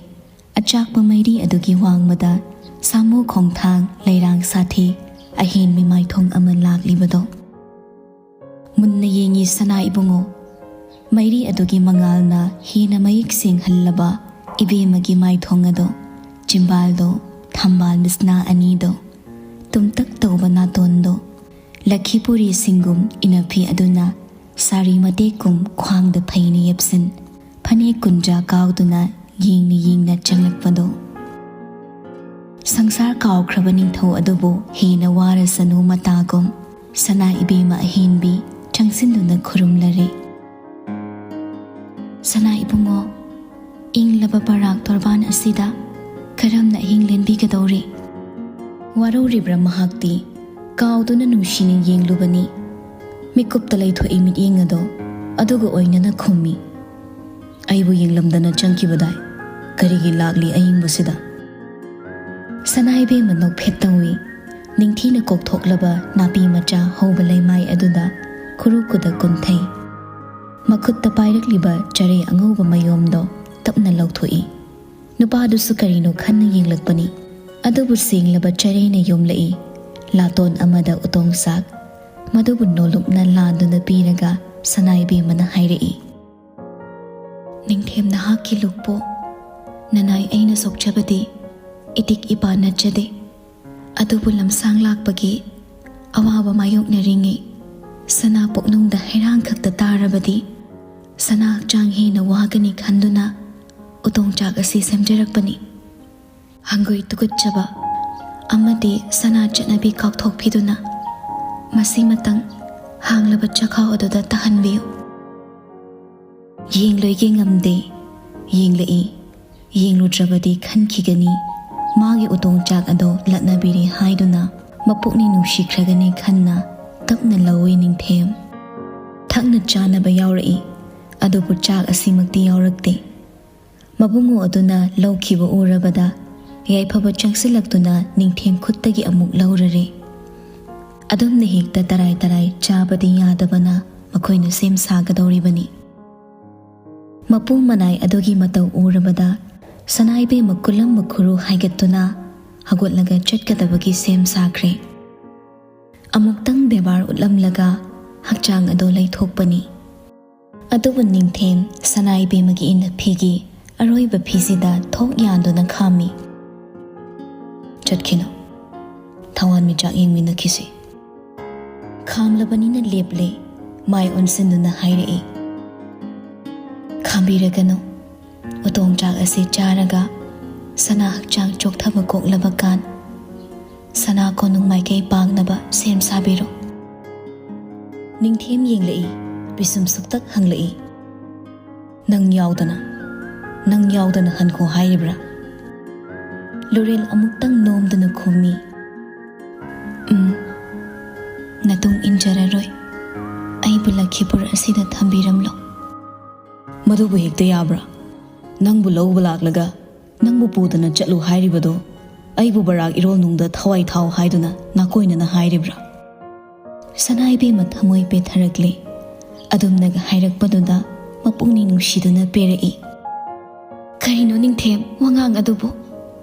ꯑꯆꯥꯛꯄ ꯃꯩꯔꯤ ꯑꯗꯨꯒꯤ ꯋꯥꯡꯃꯗ ꯁꯥꯃꯨ ꯈꯣꯡꯊꯥꯡ, ꯂꯩꯔꯥꯡ ꯁꯥꯊꯤ, ꯑꯍꯦꯟ ꯃꯤꯃꯥꯏꯊꯣꯡ ꯑꯃ ꯂꯥꯛꯂꯤꯕꯗꯣ꯫ ꯃꯨꯟꯅ ꯌꯦꯡꯉꯤ ꯁꯅꯥ ꯏꯕꯨꯡꯉꯣ꯫ ꯃꯩꯔꯤ ꯑꯗꯨꯒꯤ ꯃꯉꯥꯜꯅ ꯍꯦꯟꯅ ꯃꯌꯦꯛ ꯁꯦꯡꯍꯜꯂꯕ ꯏꯕꯦꯝꯃꯒꯤ ꯃꯥꯏꯊꯣꯡ ꯑꯗꯣ, ꯆꯤꯝꯕꯥꯜꯗꯣ, ꯊꯝꯕꯥꯜ ꯃꯤꯁꯅꯥ ꯑꯅꯤꯗꯣ, ꯇꯨꯝꯇꯛ ꯇꯧꯕ ꯅꯥꯇꯣꯟꯗꯣ, ꯂꯈꯤꯄꯨꯔꯤ ꯁꯤꯡꯒꯨꯝ ꯏꯅꯐꯤ ꯑꯗꯨꯅ ꯁꯥꯔꯤ ꯃꯇꯦꯛꯀꯨꯝ ꯈ꯭ꯋꯥꯡꯗ ꯐꯩꯅ ꯌꯦꯞꯁꯤꯟ, ꯐꯅꯦꯛ ꯀꯨꯟꯖꯥ ꯀꯥꯎꯗꯨꯅ ꯌꯦꯡꯅ ꯌꯦꯡꯅ ꯆꯪꯂꯛꯄꯗꯣ꯫ ꯁꯪꯁꯥꯔ ꯀꯥꯎꯈ꯭ꯔꯕ ꯅꯤꯡꯊꯧ ꯑꯗꯨꯕꯨ ꯍꯦꯟꯅ ꯋꯥꯔꯁꯅꯨ ꯃꯇꯥꯒꯨꯝ ꯁꯅꯥ ꯏꯕꯦꯝꯃ ꯑꯍꯦꯟꯕꯤ ꯆꯪꯁꯤꯟꯗꯨꯅ ꯈꯨꯔꯨꯝꯂꯔꯦ꯫ "ꯁꯅꯥ ꯏꯕꯨꯡꯉꯣ, ꯏꯪꯂꯕ ꯕꯔꯥꯛ ꯇꯣꯔꯕꯥꯟ ꯑꯁꯤꯗ ꯀꯔꯝꯅ ꯑꯍꯤꯡ ꯂꯦꯟꯕꯤꯒꯗꯧꯔꯤ?" ꯋꯥꯔꯧꯔꯤꯕ꯭ꯔꯥ ꯃꯍꯥꯛꯇꯤ? ꯀꯥꯎꯗꯨꯅ ꯅꯨꯡꯁꯤꯅ ꯌꯦꯡꯂꯨꯕꯅꯤ꯫ ꯃꯤꯀꯨꯞꯇ ꯂꯩꯊꯣꯛꯏ ꯃꯤꯠꯌꯦꯡ ꯑꯗꯣ, ꯑꯗꯨꯒ ꯑꯣꯏꯅꯅ ꯈꯨꯝꯃꯤ, "ꯑꯩꯕꯨ ꯌꯦꯡꯂꯝꯗꯅ ꯆꯪꯈꯤꯕꯗꯥꯏ? ꯀꯔꯤꯒꯤ ꯂꯥꯛꯂꯤ ꯑꯏꯪꯕꯁꯤꯗ?" ꯁꯅꯥꯏꯕꯦꯝꯃ ꯅꯣꯛꯐꯦꯠ ꯇꯧꯏ꯫ ꯅꯤꯡꯊꯤꯅ ꯀꯣꯛꯊꯣꯛꯂꯕ ꯅꯥꯄꯤ ꯃꯆꯥ ꯍꯧꯕ ꯂꯩꯃꯥꯏ ꯑꯗꯨꯗ ꯈꯨꯔꯨ ꯈꯨꯗ ꯀꯨꯟꯊꯩ꯫ ꯃꯈꯨꯠꯇ ꯄꯥꯏꯔꯛꯂꯤꯕ ꯆꯔꯩ ꯑꯉꯧꯕ ꯃꯌꯣꯝꯗꯣ ꯇꯞꯅ ꯂꯧꯊꯣꯛꯏ꯫ ꯅꯨꯄꯥꯗꯨꯁꯨ ꯀꯔꯤꯅꯣ ꯈꯟꯅ ꯌꯦꯡꯂꯛꯄꯅꯤ꯫ ꯑꯗꯨꯕꯨ ꯁꯦꯡꯂꯕ ꯆꯔꯩꯅ ꯌꯣꯝꯂꯛꯏ꯫ ꯂꯥꯇꯣꯟ ꯑꯃꯗ ꯎꯇꯣꯡ ꯆꯥꯛ꯫ ꯃꯗꯨꯕꯨ ꯅꯣꯂꯨꯛꯅ ꯂꯥꯟꯗꯨꯅ ꯄꯤꯔꯒ ꯁꯅꯥꯏꯕꯦꯝꯃꯅ ꯍꯥꯏꯔꯛꯏ, "ꯅꯤꯡꯊꯦꯝ ꯅꯍꯥꯛꯀꯤ ꯂꯨꯛꯄꯨ ꯅꯅꯥꯏ ꯑꯩꯅ ꯁꯣꯛꯆꯕꯗꯤ ꯏꯇꯤꯛ ꯏꯄꯥ ꯅꯠꯆꯗꯦ꯫ ꯑꯗꯨꯕꯨ ꯂꯝꯁꯥꯡ ꯂꯥꯛꯄꯒꯤ ꯑꯋꯥꯕ ꯃꯥꯌꯣꯛꯅꯔꯤꯉꯩ ꯁꯅꯥ ꯄꯨꯛꯅꯨꯡꯗ ꯍꯩꯔꯥꯡ ꯈꯛꯇ ꯇꯥꯔꯕꯗꯤ ꯁꯅꯥ ꯍꯛꯆꯥꯡ ꯍꯦꯟꯅ ꯋꯥꯒꯅꯤ ꯈꯟꯗꯨꯅ ꯎꯇꯣꯡ ꯆꯥꯛ ꯑꯁꯤ ꯁꯦꯝꯖꯔꯛꯄꯅꯤ꯫ ꯍꯪꯒꯣꯏ ꯇꯨꯀꯠꯆꯕ ꯑꯃꯗꯤ ꯁꯅꯥ ꯆꯠꯅꯕꯤ ꯀꯥꯎꯊꯣꯛꯄꯤꯗꯨꯅ ꯃꯁꯤꯃꯇꯪ ꯍꯥꯡꯂꯕ ꯆꯈꯥꯎ ꯑꯗꯨꯗ ꯇꯥꯍꯟꯕꯤꯌꯨ"꯫ ꯌꯦꯡꯂꯣꯏꯒꯦ ꯉꯝꯗꯦ, ꯌꯦꯡꯂꯛꯏ꯫ ꯌꯦꯡꯂꯨꯗ꯭ꯔꯕꯗꯤ ꯈꯟꯈꯤꯒꯅꯤ, ꯃꯥꯒꯤ ꯎꯇꯣꯡ ꯆꯥꯛ ꯑꯗꯣ ꯂꯠꯅꯕꯤꯔꯦ ꯍꯥꯏꯗꯨꯅ ꯃꯄꯨꯛꯅꯤꯡ ꯅꯨꯡꯁꯤꯈ꯭ꯔꯒꯅꯤ ꯈꯟꯅ ꯇꯞꯅ ꯂꯧꯏ ꯅꯤꯡꯊꯦꯝ꯫ ꯊꯛꯅ ꯆꯥꯅꯕ ꯌꯥꯎꯔꯛꯏ, ꯑꯗꯨꯕꯨ ꯆꯥꯛ ꯑꯁꯤꯃꯛꯇꯤ ꯌꯥꯎꯔꯛꯇꯦ꯫ ꯃꯕꯨꯡꯉꯣ ꯑꯗꯨꯅ ꯂꯧꯈꯤꯕ ꯎꯔꯕꯗ ꯌꯥꯏꯐꯕ ꯆꯪꯁꯤꯜꯂꯛꯇꯨꯅ ꯅꯤꯡꯊꯦꯝ ꯈꯨꯠꯇꯒꯤ ꯑꯃꯨꯛ ꯂꯧꯔꯔꯦ꯫ ꯑꯗꯨꯝꯅ ꯍꯦꯛꯇ ꯇꯔꯥꯏ ꯇꯔꯥꯏ ꯆꯥꯕꯗꯤ ꯌꯥꯗꯕꯅ ꯃꯈꯣꯏꯅ ꯁꯦꯝ ꯁꯥꯒꯗꯧꯔꯤꯕꯅꯤ꯫ ꯃꯄꯨ ꯃꯅꯥꯏ ꯑꯗꯨꯒꯤ ꯃꯇꯧ ꯎꯔꯕꯗ ꯁꯅꯥꯏꯕꯦꯝꯃ ꯀꯨꯂꯝꯕ ꯈꯨꯔꯨ ꯍꯥꯏꯒꯠꯇꯨꯅ ꯍꯧꯒꯠꯂꯒ ꯆꯠꯀꯗꯕꯒꯤ ꯁꯦꯝ ꯁꯥꯈ꯭ꯔꯦ꯫ ꯑꯃꯨꯛꯇꯪ ꯕꯦꯕꯥꯔ ꯎꯠꯂꯝꯂꯒ ꯍꯛꯆꯥꯡ ꯑꯗꯨ ꯂꯩꯊꯣꯛꯄꯅꯤ꯫ ꯑꯗꯨꯕꯨ ꯅꯤꯡꯊꯦꯝ ꯁꯅꯥꯏꯕꯦꯝꯃꯒꯤ ꯏꯅꯐꯤꯒꯤ ꯑꯔꯣꯏꯕ ꯐꯤꯁꯤꯗ ꯊꯣꯛ ꯌꯥꯟꯗꯨꯅ ꯈꯥꯝꯃꯤ꯫ "ꯆꯠꯈꯤꯅꯨ, ꯊꯋꯥꯟꯃꯤꯆꯥꯛ ꯌꯦꯡꯃꯤꯟꯅꯈꯤꯁꯤ"꯫ ꯈꯥꯝꯂꯕꯅꯤꯅ ꯂꯦꯞꯂꯦ꯫ ꯃꯥꯏ ꯑꯣꯟꯁꯤꯟꯗꯨꯅ ꯍꯥꯏꯔꯛꯏ, "ꯈꯥꯝꯕꯤꯔꯒꯅꯨ꯫ ꯎꯇꯣꯡ ꯆꯥꯛ ꯑꯁꯤ ꯆꯥꯔꯒ ꯁꯅꯥ ꯍꯛꯆꯥꯡ ꯆꯣꯛꯊꯕ ꯀꯣꯛꯂꯕ ꯀꯥꯟ ꯁꯅꯥ ꯀꯣꯅꯨꯡ ꯃꯥꯏꯀꯩ ꯄꯥꯡꯅꯕ ꯁꯦꯝ ꯁꯥꯕꯤꯔꯣ"꯫ ꯅꯤꯡꯊꯦꯝ ꯌꯦꯡꯂꯛꯏ, ꯄꯤꯁꯨꯝ ꯁꯨꯛꯇꯛ ꯍꯪꯂꯛꯏ, "ꯅꯪ ꯌꯥꯎꯗꯅ, ꯅꯪ ꯌꯥꯎꯗꯅ ꯍꯟꯈꯣ ꯍꯥꯏꯔꯤꯕ꯭ꯔꯥ?" ꯂꯨꯔꯦꯜ ꯑꯃꯨꯛꯇꯪ ꯅꯣꯝꯗꯨꯅ ꯈꯨꯝꯃꯤ, "ꯎꯝ, ꯅꯇꯨꯡ ꯏꯟꯖꯔꯔꯣꯏ꯫ ꯑꯩꯕꯨ ꯂꯈꯤꯄꯨꯔ ꯑꯁꯤꯗ ꯊꯝꯕꯤꯔꯝꯂꯣ"꯫ "ꯃꯗꯨꯕꯨ ꯍꯦꯛꯇ ꯌꯥꯕ꯭ꯔꯥ? ꯅꯪꯕꯨ ꯂꯧꯕ ꯂꯥꯛꯂꯒ ꯅꯪꯕꯨ ꯄꯨꯗꯅ ꯆꯠꯂꯨ ꯍꯥꯏꯔꯤꯕꯗꯣ ꯑꯩꯕꯨ ꯕꯔꯥꯛ ꯏꯔꯣꯜꯅꯨꯡꯗ ꯊꯋꯥꯏ ꯊꯥꯎ ꯍꯥꯏꯗꯨꯅ ꯅꯥꯀꯣꯏꯅꯅ ꯍꯥꯏꯔꯤꯕ꯭ꯔꯥ? ꯁꯅꯥ ꯏꯕꯦꯝꯃ ꯊꯃꯣꯏ ꯄꯦꯊꯔꯛꯂꯦ꯫ ꯑꯗꯨꯝꯅꯒ ꯍꯥꯏꯔꯛꯄꯗꯨꯗ ꯃꯄꯨꯛꯅꯤꯡ ꯅꯨꯡꯁꯤꯗꯨꯅ ꯄꯦꯔꯛꯏ꯫ ꯀꯔꯤꯅꯣ ꯅꯤꯡꯊꯦꯝ ꯋꯥꯉꯥꯡ ꯑꯗꯨꯕꯨ?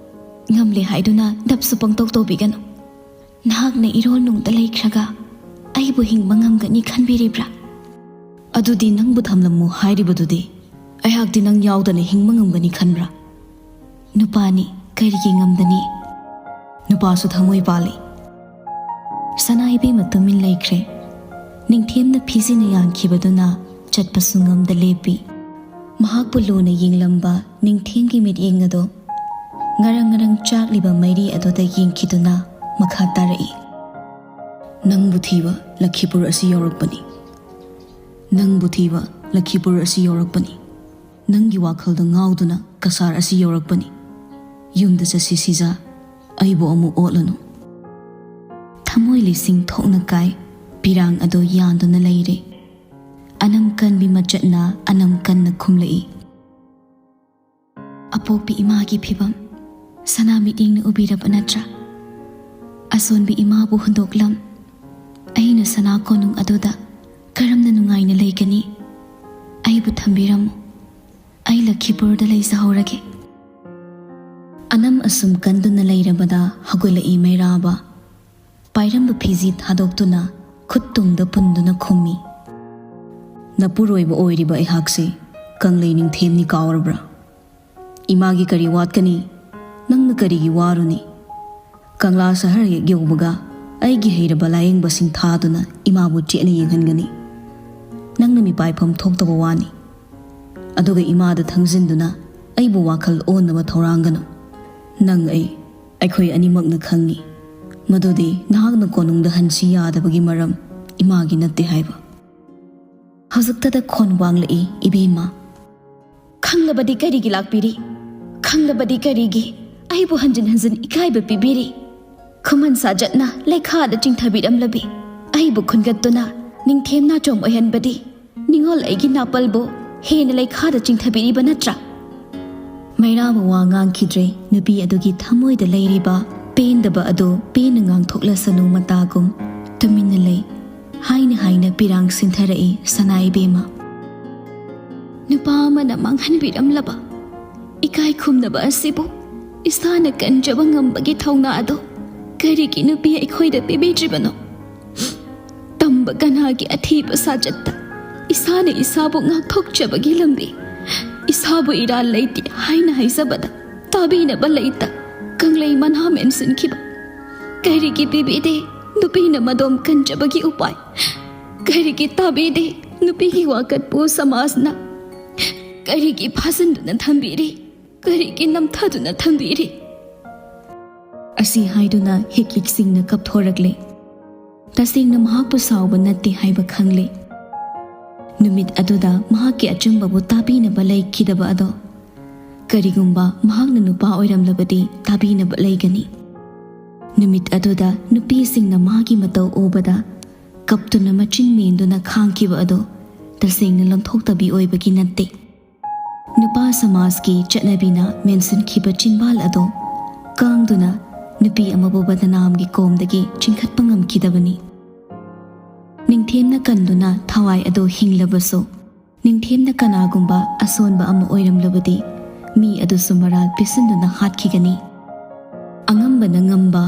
ꯉꯝꯂꯦ ꯍꯥꯏꯗꯨꯅ ꯗꯞꯁꯨ ꯄꯪꯇꯧ ꯇꯧꯕꯤꯒꯅꯨ꯫ ꯅꯍꯥꯛꯅ ꯏꯔꯣꯜꯅꯨꯡꯗ ꯂꯩꯈ꯭ꯔꯒ ꯑꯩꯕꯨ ꯍꯤꯡꯕ ꯉꯝꯒꯅꯤ ꯈꯟꯕꯤꯔꯤꯕ꯭ꯔꯥ? ꯑꯗꯨꯗꯤ ꯅꯪꯕꯨ ꯊꯝꯂꯝꯃꯨ ꯍꯥꯏꯔꯤꯕꯗꯨꯗꯤ? ꯑꯩꯍꯥꯛꯇꯤ ꯅꯪ ꯌꯥꯎꯗꯅ ꯍꯤꯡꯕ ꯉꯝꯒꯅꯤ ꯈꯟꯕ꯭ꯔꯥ? ꯅꯨꯄꯥꯅꯤ, ꯀꯔꯤꯒꯤ ꯉꯝꯗꯅꯤ? ꯅꯨꯄꯥꯁꯨ ꯊꯃꯣꯏ ꯄꯥꯜꯂꯤ꯫ ꯁꯅꯥ ꯏꯕꯦꯝꯃ ꯇꯨꯃꯤꯟ ꯂꯩꯈ꯭ꯔꯦ꯫ ꯅꯤꯡꯊꯦꯝꯅ ꯐꯤꯖꯤꯅ ꯌꯥꯟꯈꯤꯕꯗꯨꯅ ꯆꯠꯄꯁꯨ ꯉꯝꯗ ꯂꯦꯞꯄꯤ꯫ ꯃꯍꯥꯛꯄꯨ ꯂꯨꯅ ꯌꯦꯡꯂꯝꯕ ꯅꯤꯡꯊꯦꯝꯒꯤ ꯃꯤꯠꯌꯦꯡ ꯑꯗꯨ ꯉꯔꯪ ꯉꯔꯪ ꯆꯥꯛꯂꯤꯕ ꯃꯩꯔꯤ ꯑꯗꯨꯗ ꯌꯦꯡꯈꯤꯗꯨꯅ ꯃꯈꯥ ꯇꯥꯔꯛꯏ꯫ ꯅꯪꯕꯨ ꯊꯤꯕ ꯂꯈꯤꯄꯨꯔ ꯑꯁꯤ ꯌꯧꯔꯛꯄꯅꯤ꯫ ꯅꯪꯕꯨ ꯊꯤꯕ ꯂꯈꯤꯄꯨꯔ ꯑꯁꯤ ꯌꯧꯔꯛꯄꯅꯤ꯫ ꯅꯪꯒꯤ ꯋꯥꯈꯜꯗ ꯉꯥꯎꯗꯨꯅ ꯀꯁꯥꯔ ꯑꯁꯤ ꯌꯧꯔꯛꯄꯅꯤ꯫ ꯌꯨꯝꯗ ꯆꯠꯁꯤ ꯁꯤꯖꯥ, ꯑꯩꯕꯨ ꯑꯃꯨꯛ ꯑꯣꯠꯂꯅꯨ꯫ ꯊꯃꯣꯏ ꯂꯤꯁꯤꯡ ꯊꯣꯛꯅ ꯀꯥꯏ, ꯄꯤꯔꯥꯡ ꯑꯗꯨ ꯌꯥꯟꯗꯨꯅ ꯂꯩꯔꯦ꯫ ꯑꯅꯝ ꯀꯟꯕꯤ ꯃꯆꯠꯅ ꯑꯅꯝ ꯀꯟꯅ ꯈꯨꯝꯂꯛꯏ꯫ ꯑꯄꯣꯛꯄꯤ ꯏꯃꯥꯒꯤ ꯐꯤꯕꯝ ꯁꯅꯥ ꯃꯤꯠꯌꯦꯡꯅ ꯎꯕꯤꯔꯕ ꯅꯠꯇ꯭ꯔꯥ? ꯑꯁꯣꯟꯕꯤ ꯏꯃꯥꯕꯨ ꯍꯨꯟꯗꯣꯛꯂꯝ꯫ ꯑꯩꯅ ꯁꯅꯥ ꯀꯣꯅꯨꯡ ꯑꯗꯨꯗ ꯀꯔꯝꯅ ꯅꯨꯡꯉꯥꯏꯅ ꯂꯩꯒꯅꯤ? ꯑꯩꯕꯨ ꯊꯝꯕꯤꯔꯝꯃꯨ꯫ ꯑꯩ ꯂꯈꯤꯄꯨꯔꯗ ꯂꯩꯖꯍꯧꯔꯒꯦ꯫ ꯑꯅꯝ ꯑꯁꯨꯝ ꯀꯟꯗꯨꯅ ꯂꯩꯔꯕꯗ ꯍꯧꯒꯠꯂꯛꯏ ꯃꯩꯔꯥꯕ꯫ ꯄꯥꯏꯔꯝꯕ ꯐꯤꯖꯤ ꯊꯥꯗꯣꯛꯇꯨꯅ ꯈꯨꯠ ꯇꯨꯡꯗ ꯄꯨꯟꯗꯨꯅ ꯈꯨꯝꯃꯤ꯫ ꯅꯄꯨꯔꯣꯏꯕ ꯑꯣꯏꯔꯤꯕ ꯑꯩꯍꯥꯛꯁꯤ ꯀꯪꯂꯩ ꯅꯤꯡꯊꯦꯝꯅꯤ ꯀꯥꯎꯔꯕ꯭ꯔꯥ? ꯏꯃꯥꯒꯤ ꯀꯔꯤ ꯋꯥꯠꯀꯅꯤ? ꯅꯪꯅ ꯀꯔꯤꯒꯤ ꯋꯥꯔꯨꯅꯤ? ꯀꯪꯂꯥ ꯁꯍꯔ ꯍꯦꯛ ꯌꯧꯕꯒ ꯑꯩꯒꯤ ꯍꯩꯔꯕ ꯂꯥꯌꯦꯡꯕꯁꯤꯡ ꯊꯥꯗꯨꯅ ꯏꯃꯥꯕꯨ ꯆꯦꯠꯅ ꯌꯦꯡꯍꯟꯒꯅꯤ꯫ ꯅꯪꯅ ꯃꯤꯄꯥꯏꯐꯝ ꯊꯣꯛꯇꯕ ꯋꯥꯅꯤ꯫ ꯑꯗꯨꯒ ꯏꯃꯥꯗ ꯊꯪꯖꯤꯟꯗꯨꯅ ꯑꯩꯕꯨ ꯋꯥꯈꯜ ꯑꯣꯟꯅꯕ ꯊꯧꯔꯥꯡꯒꯅꯨ꯫ ꯅꯪ ꯑꯩ, ꯑꯩꯈꯣꯏ ꯑꯅꯤꯃꯛꯅ ꯈꯪꯉꯤ ꯃꯗꯨꯗꯤ ꯅꯍꯥꯛꯅ ꯀꯣꯅꯨꯡꯗ ꯍꯟꯁꯤ ꯌꯥꯗꯕꯒꯤ ꯃꯔꯝ ꯏꯃꯥꯒꯤ ꯅꯠꯇꯦ ꯍꯥꯏꯕ꯫ ꯍꯧꯖꯤꯛꯇꯗ ꯈꯣꯟ ꯋꯥꯡꯂꯛꯏ ꯏꯕꯦꯝꯃ꯫ ꯈꯪꯂꯕꯗꯤ ꯀꯔꯤꯒꯤ ꯂꯥꯛꯄꯤꯔꯤ? ꯈꯪꯂꯕꯗꯤ ꯀꯔꯤꯒꯤ ꯑꯩꯕꯨ ꯍꯟꯖꯤꯟ ꯍꯟꯖꯤꯟ ꯏꯀꯥꯏꯕ ꯄꯤꯕꯤꯔꯤ? ꯈꯨꯃꯟ ꯁꯥꯖꯠꯅ ꯂꯩꯈꯥꯗ ꯆꯤꯡꯊꯕꯤꯔꯝꯂꯕꯤ ꯑꯩꯕꯨ ꯈꯨꯟꯒꯠꯇꯨꯅ ꯅꯤꯡꯊꯦꯝ ꯅꯥꯆꯣꯝ ꯑꯣꯏꯍꯟꯕꯗꯤ ꯅꯤꯡꯉꯣꯜ ꯑꯩꯒꯤ ꯅꯥꯄꯜꯕꯨ ꯍꯦꯟꯅ ꯂꯩꯈꯥꯗ ꯆꯤꯡꯊꯕꯤꯔꯤꯕ ꯅꯠꯇ꯭ꯔꯥ? ꯃꯩꯔꯥꯕ ꯋꯥ ꯉꯥꯡꯈꯤꯗ꯭ꯔꯦ꯫ ꯅꯨꯄꯤ ꯑꯗꯨꯒꯤ ꯊꯃꯣꯏꯗ ꯂꯩꯔꯤꯕ ꯄꯦꯟꯗꯕ ꯑꯗꯨ ꯄꯦꯟꯅ ꯉꯥꯡꯊꯣꯛꯂꯁꯅꯨ ꯃꯇꯥꯒꯨꯝ ꯇꯨꯃꯤꯟꯅ ꯂꯩ꯫ ꯍꯥꯏꯅ ꯍꯥꯏꯅ ꯄꯤꯔꯥꯡ ꯁꯤꯟꯊꯔꯛꯏ ꯁꯅꯥ ꯏꯕꯦꯝꯃ꯫ ꯅꯨꯄꯥ ꯑꯃꯅ ꯃꯥꯡꯍꯟꯕꯤꯔꯝꯂꯕ ꯏꯀꯥꯏ ꯈꯨꯝꯅꯕ ꯑꯁꯤꯕꯨ ꯏꯁꯥꯅ ꯀꯟꯖꯕ ꯉꯝꯕꯒꯤ ꯊꯧꯅꯥ ꯑꯗꯨ ꯀꯔꯤꯒꯤ ꯅꯨꯄꯤ ꯑꯩꯈꯣꯏꯗ ꯄꯤꯕꯤꯗ꯭ꯔꯤꯕꯅꯣ? ꯇꯝꯕ ꯀꯅꯥꯒꯤ ꯑꯊꯤꯕ ꯁꯥꯖꯠꯇ ꯏꯁꯥꯅ ꯏꯁꯥꯕꯨ ꯉꯥꯛꯊꯣꯛꯆꯕꯒꯤ ꯂꯝꯕꯤ? ꯏꯁꯥꯕꯨ ꯏꯔꯥꯜ ꯂꯩꯇꯦ ꯍꯥꯏꯅ ꯍꯥꯏꯖꯕꯗ ꯇꯥꯕꯤꯅꯕ ꯂꯩꯇ ꯀꯪꯂꯩ ꯃꯅꯥ ꯃꯦꯟꯁꯤꯟꯈꯤꯕ ꯀꯔꯤꯒꯤ ꯄꯤꯕꯤꯗꯦ? ꯅꯨꯄꯤꯅ ꯃꯗꯣꯝ ꯀꯟꯖꯕꯒꯤ ꯎꯄꯥꯏ ꯀꯔꯤꯒꯤ ꯇꯥꯕꯤꯗꯦ? ꯅꯨꯄꯤꯒꯤ ꯋꯥꯀꯠꯄꯨ ꯁꯃꯥꯖꯅ ꯀꯔꯤꯒꯤ ꯐꯥꯖꯤꯟꯗꯨꯅ ꯊꯝꯕꯤꯔꯤ? ꯀꯔꯤꯒꯤ ꯅꯝꯊꯗꯨꯅ ꯊꯝꯕꯤꯔꯤ? ꯑꯁꯤ ꯍꯥꯏꯗꯨꯅ ꯍꯤꯛ ꯍꯤꯛ ꯁꯤꯡꯅ ꯀꯞꯊꯣꯔꯛꯂꯦ꯫ ꯇꯁꯦꯡꯅ ꯃꯍꯥꯛꯄꯨ ꯁꯥꯎꯕ ꯅꯠꯇꯦ ꯍꯥꯏꯕ ꯈꯪꯂꯦ꯫ ꯅꯨꯃꯤꯠ ꯑꯗꯨꯗ ꯃꯍꯥꯛꯀꯤ ꯑꯆꯨꯝꯕꯕꯨ ꯇꯥꯕꯤꯅꯕ ꯂꯩꯈꯤꯗꯕ ꯑꯗꯣ ꯀꯔꯤꯒꯨꯝꯕ ꯃꯍꯥꯛꯅ ꯅꯨꯄꯥ ꯑꯣꯏꯔꯝꯂꯕꯗꯤ ꯇꯥꯕꯤꯅꯕ ꯂꯩꯒꯅꯤ꯫ ꯅꯨꯃꯤꯠ ꯑꯗꯨꯗ ꯅꯨꯄꯤꯁꯤꯡꯅ ꯃꯥꯒꯤ ꯃꯇꯧ ꯎꯕꯗ ꯀꯞꯇꯨꯅ ꯃꯆꯤꯟ ꯃꯦꯟꯗꯨꯅ ꯈꯥꯡꯈꯤꯕ ꯑꯗꯣ ꯇꯁꯦꯡꯅ ꯂꯣꯟꯊꯣꯛꯇꯕꯤ ꯑꯣꯏꯕꯒꯤ ꯅꯠꯇꯦ꯫ ꯅꯨꯄꯥ ꯁꯃꯥꯖꯀꯤ ꯆꯠꯅꯕꯤꯅ ꯃꯦꯟꯁꯤꯟꯈꯤꯕ ꯆꯤꯟꯕꯥꯜ ꯑꯗꯣ ꯀꯥꯡꯗꯨꯅ ꯅꯨꯄꯤ ꯑꯃꯕꯨ ꯕꯗꯅꯥꯝꯒꯤ ꯀꯣꯝꯗꯒꯤ ꯆꯤꯡꯈꯠꯄ ꯉꯝꯈꯤꯗꯕꯅꯤ꯫ ꯅꯤꯡꯊꯦꯝꯅ ꯀꯟꯗꯨꯅ ꯊꯋꯥꯏ ꯑꯗꯣ ꯍꯤꯡꯂꯕꯁꯨ, ꯅꯤꯡꯊꯦꯝꯅ ꯀꯅꯥꯒꯨꯝꯕ ꯑꯁꯣꯟꯕ ꯑꯃ ꯑꯣꯏꯔꯝꯂꯕꯗꯤ ꯃꯤ ꯑꯗꯨꯁꯨ ꯃꯔꯥꯜ ꯄꯤꯁꯤꯟꯗꯨꯅ ꯍꯥꯠꯈꯤꯒꯅꯤ꯫ ꯑꯉꯝꯕꯅ ꯉꯝꯕ,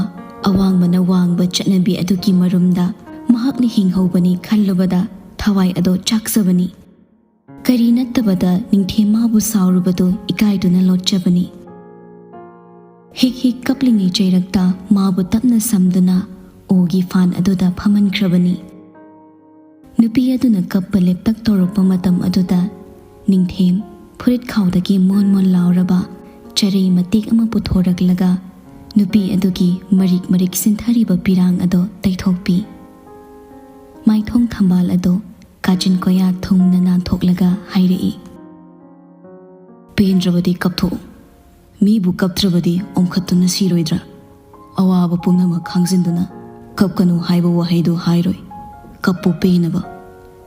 ꯑꯋꯥꯡꯕꯅ ꯋꯥꯡꯕ ꯆꯠꯅꯕꯤ ꯑꯗꯨꯒꯤ ꯃꯔꯨꯝꯗ ꯃꯍꯥꯛꯅ ꯍꯤꯡꯍꯧꯕꯅꯤ ꯈꯜꯂꯨꯕꯗ ꯊꯋꯥꯏ ꯑꯗꯣ ꯆꯥꯛꯆꯕꯅꯤ꯫ ꯀꯔꯤ ꯅꯠꯇꯕꯗ ꯅꯤꯡꯊꯦꯝ ꯃꯥꯕꯨ ꯁꯥꯎꯔꯨꯕꯗꯨ ꯏꯀꯥꯏꯗꯨꯅ ꯂꯣꯠꯆꯕꯅꯤ꯫ ꯍꯤꯛ ꯍꯤꯛ ꯀꯞꯂꯤꯉꯩ ꯆꯩꯔꯛꯇ ꯃꯥꯕꯨ ꯇꯞꯅ ꯁꯝꯗꯨꯅ ꯎꯒꯤ ꯐꯥꯟ ꯑꯗꯨꯗ ꯐꯝꯍꯟꯈ꯭ꯔꯕꯅꯤ꯫ ꯅꯨꯄꯤ ꯑꯗꯨꯅ ꯀꯞꯄ ꯂꯦꯞꯇꯛ ꯇꯧꯔꯛꯄ ꯃꯇꯝ ꯑꯗꯨꯗ ꯅꯤꯡꯊꯦꯝ ꯐꯨꯔꯤꯠ ꯈꯥꯎꯗꯒꯤ ꯃꯣꯟ ꯃꯣꯟ ꯂꯥꯎꯔꯕ ꯆꯔꯩ ꯃꯇꯦꯛ ꯑꯃ ꯄꯨꯊꯣꯔꯛꯂꯒ ꯅꯨꯄꯤ ꯑꯗꯨꯒꯤ ꯃꯔꯤꯛ ꯃꯔꯤꯛ ꯁꯤꯟꯊꯔꯤꯕ ꯄꯤꯔꯥꯡ ꯑꯗꯨ ꯇꯩꯊꯣꯛꯄꯤ꯫ ꯃꯥꯏꯊꯣꯡ ꯊꯝꯕꯥꯜ ꯑꯗꯨ ꯀꯥꯆꯤꯟ ꯀꯣꯌꯥ ꯊꯨꯡꯅ ꯅꯥꯟꯊꯣꯛꯂꯒ ꯍꯥꯏꯔꯛꯏ, "ꯄꯦꯟꯗ꯭ꯔꯕꯗꯤ ꯀꯞꯊꯣꯛꯎ꯫ ꯃꯤꯕꯨ ꯀꯞꯇ꯭ꯔꯕꯗꯤ ꯑꯣꯝꯈꯠꯇꯨꯅ ꯁꯤꯔꯣꯏꯗ꯭ꯔꯥ? ꯑꯋꯥꯕ ꯄꯨꯝꯅꯃꯛ ꯈꯥꯡꯖꯤꯟꯗꯨꯅ ꯀꯞꯀꯅꯨ ꯍꯥꯏꯕ ꯋꯥꯍꯩꯗꯨ ꯍꯥꯏꯔꯣꯏ꯫ ꯀꯞꯄꯨ ꯄꯦꯟꯅꯕ꯫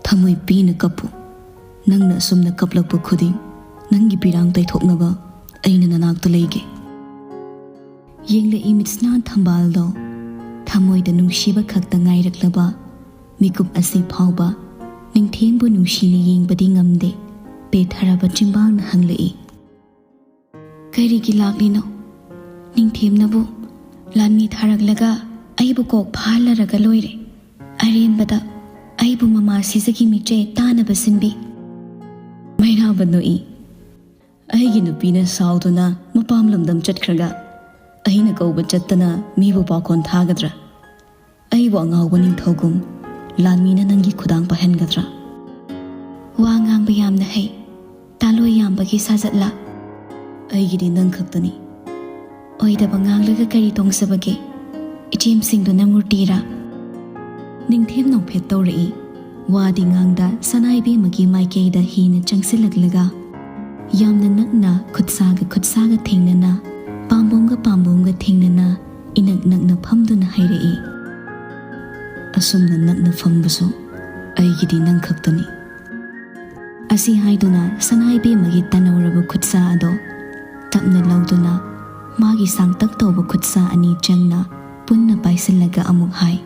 ꯊꯃꯣꯏ ꯄꯦꯟꯅ ꯀꯞꯄꯨ꯫ ꯅꯪꯅ ꯑꯁꯨꯝꯅ ꯀꯞꯂꯛꯄ ꯈꯨꯗꯤꯡ ꯅꯪꯒꯤ ꯄꯤꯔꯥꯡ ꯇꯩꯊꯣꯛꯅꯕ ꯑꯩꯅ ꯅꯅꯥꯛꯇ ꯂꯩꯒꯦ꯫ ꯌꯦꯡꯂꯛꯏ ꯃꯤꯠꯁꯅꯥ ꯊꯝꯕꯥꯜꯗꯣ, ꯊꯃꯣꯏꯗ ꯅꯨꯡꯁꯤꯕ ꯈꯛꯇ ꯉꯥꯏꯔꯛꯂꯕ ꯃꯤꯀꯨꯞ ꯑꯁꯤ ꯐꯥꯎꯕ ꯅꯤꯡꯊꯦꯝꯕꯨ ꯅꯨꯡꯁꯤꯅ ꯌꯦꯡꯕꯗꯤ ꯉꯝꯗꯦ꯫ ꯄꯦꯊꯔꯕ ꯆꯤꯝꯕꯥꯜꯅ ꯍꯪꯂꯛꯏ, "ꯀꯔꯤꯒꯤ ꯂꯥꯛꯂꯤꯅꯣ? ꯅꯤꯡꯊꯦꯝꯅꯕꯨ ꯂꯥꯟꯃꯤ ꯊꯥꯔꯛꯂꯒ ꯑꯩꯕꯨ ꯀꯣꯛ ꯐꯥꯍꯜꯂꯔꯒ ꯂꯣꯏꯔꯦ꯫ ꯑꯔꯦꯝꯕꯗ ꯑꯩꯕꯨ ꯃꯃꯥ ꯁꯤꯖꯒꯤ ꯃꯤꯠꯆꯦ ꯇꯥꯅꯕ ꯁꯤꯟꯕꯤ꯫" ꯃꯩꯔꯥꯕ ꯅꯣꯛꯏ꯫ "ꯑꯩꯒꯤ ꯅꯨꯄꯤꯅ ꯁꯥꯎꯗꯨꯅ ꯃꯄꯥꯝ ꯂꯝꯗꯝ ꯆꯠꯈ꯭ꯔꯒ ꯑꯩꯅ ꯀꯧꯕ ꯆꯠꯇꯅ ꯃꯤꯕꯨ ꯄꯥꯎꯈꯣꯟ ꯊꯥꯒꯗ꯭ꯔꯥ? ꯑꯩꯕꯨ ꯑꯉꯥꯎꯕ ꯅꯤꯡꯊꯧꯒꯨꯝ ꯂꯥꯟꯃꯤꯅ ꯅꯪꯒꯤ ꯈꯨꯗꯥꯡ ꯄꯥꯏꯍꯟꯒꯗ꯭ꯔꯥ?" "ꯋꯥ ꯉꯥꯡꯕ ꯌꯥꯝꯅ ꯍꯩ, ꯇꯥꯂꯣꯏ ꯌꯥꯝꯕꯒꯤ ꯁꯥꯖꯠꯂꯥ?" "ꯑꯩꯒꯤꯗꯤ ꯅꯪ ꯈꯛꯇꯅꯤ꯫" "ꯑꯣꯏꯗꯕ ꯉꯥꯡꯂꯒ ꯀꯔꯤ ꯇꯣꯡꯖꯕꯒꯦ? ꯏꯆꯦꯝꯁꯤꯡꯗꯨꯅ ꯃꯨꯔꯇꯤꯔꯥ?" ꯅꯤꯡꯊꯦꯝ ꯅꯣꯛꯐꯦꯠ ꯇꯧꯔꯛꯏ꯫ ꯋꯥꯗꯤ ꯉꯥꯡꯗ ꯁꯅꯥꯏꯕꯦꯝꯃꯒꯤ ꯃꯥꯏꯀꯩꯗ ꯍꯦꯟꯅ ꯆꯪꯁꯤꯜꯂꯛꯂꯒ ꯌꯥꯝꯅ ꯅꯛꯅ ꯈꯨꯠꯁꯥꯒ ꯈꯨꯠꯁꯥꯒ ꯊꯦꯡꯅꯅ, ꯄꯥꯝꯕꯣꯝꯒ ꯄꯥꯝꯕꯣꯝꯒ ꯊꯦꯡꯅꯅ ꯏꯅꯛ ꯅꯛꯅ ꯐꯝꯗꯨꯅ ꯍꯥꯏꯔꯛꯏ, "ꯑꯁꯨꯝꯅ ꯅꯛꯅ ꯐꯝꯕꯁꯨ ꯑꯩꯒꯤꯗꯤ ꯅꯪ ꯈꯛꯇꯅꯤ꯫" ꯑꯁꯤ ꯍꯥꯏꯗꯨꯅ ꯁꯅꯥꯏꯕꯦꯝꯃꯒꯤ ꯇꯅꯧꯔꯕ ꯈꯨꯠꯁꯥ ꯑꯗꯣ ꯇꯞꯅ ꯂꯧꯗꯨꯅ ꯃꯥꯒꯤ ꯁꯥꯡꯇꯛ ꯇꯧꯕ ꯈꯨꯠꯁꯥ ꯑꯅꯤ ꯆꯪꯅ ꯄꯨꯟꯅ ꯄꯥꯏꯁꯤꯜꯂꯒ ꯑꯃꯨꯛ ꯍꯥꯏ,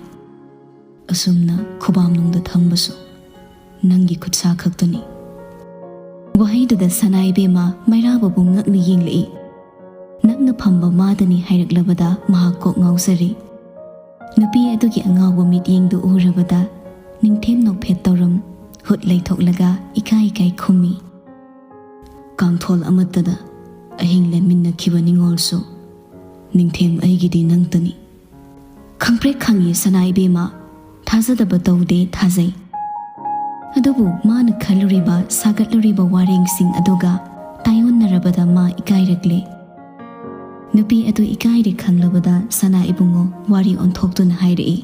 "ꯑꯁꯨꯝꯅ ꯈꯨꯕꯥꯝꯅꯨꯡꯗ ꯊꯝꯕꯁꯨ ꯅꯪꯒꯤ ꯈꯨꯠꯁꯥ ꯈꯛꯇꯅꯤ꯫" ꯋꯥꯍꯩꯗꯨꯗ ꯁꯅꯥꯏꯕꯦꯝꯃ ꯃꯩꯔꯥꯕꯕꯨ ꯉꯛꯅ ꯌꯦꯡꯂꯛꯏ꯫ ꯅꯛꯅ ꯐꯝꯕ ꯃꯥꯗꯅꯤ ꯍꯥꯏꯔꯛꯂꯕꯗ ꯃꯍꯥꯛ ꯀꯣꯛ ꯉꯥꯎꯖꯔꯦ꯫ ꯅꯨꯄꯤ ꯑꯗꯨꯒꯤ ꯑꯉꯥꯎꯕ ꯃꯤꯠꯌꯦꯡꯗꯨ ꯎꯔꯕꯗ ꯅꯤꯡꯊꯦꯝ ꯅꯣꯛꯐꯦꯠ ꯇꯧꯔꯝ ꯍꯨꯠ ꯂꯩꯊꯣꯛꯂꯒ ꯏꯀꯥꯏ ꯏꯀꯥꯏ ꯈꯨꯝꯃꯤ, "ꯀꯥꯡꯊꯣꯜ ꯑꯃꯠꯇꯗ ꯑꯍꯤꯡ ꯂꯦꯟꯃꯤꯟꯅꯈꯤꯕ ꯅꯤꯡꯉꯣꯜꯁꯨ ꯅꯤꯡꯊꯦꯝ ꯑꯩꯒꯤꯗꯤ ꯅꯪꯇꯅꯤ꯫" ꯈꯪꯄ꯭ꯔꯦꯛ ꯈꯪꯉꯤ ꯁꯅꯥ ꯏꯕꯦꯝꯃ, ꯊꯥꯖꯗꯕ ꯇꯧꯗꯦ, ꯊꯥꯖꯩ꯫ ꯑꯗꯨꯕꯨ ꯃꯥꯅ ꯈꯜꯂꯨꯔꯤꯕ, ꯁꯥꯒꯠꯂꯨꯔꯤꯕ ꯋꯥꯔꯦꯡꯁꯤꯡ ꯑꯗꯨꯒ ꯇꯥꯏꯑꯣꯟꯅꯔꯕꯗ ꯃꯥ ꯏꯀꯥꯏꯔꯛꯂꯦ꯫ ꯅꯨꯄꯤ ꯑꯗꯨ ꯏꯀꯥꯏꯔꯦ ꯈꯪꯂꯕꯗ ꯁꯅꯥ ꯏꯕꯨꯡꯉꯣ ꯋꯥꯔꯤ ꯑꯣꯟꯊꯣꯛꯇꯨꯅ ꯍꯥꯏꯔꯛꯏ,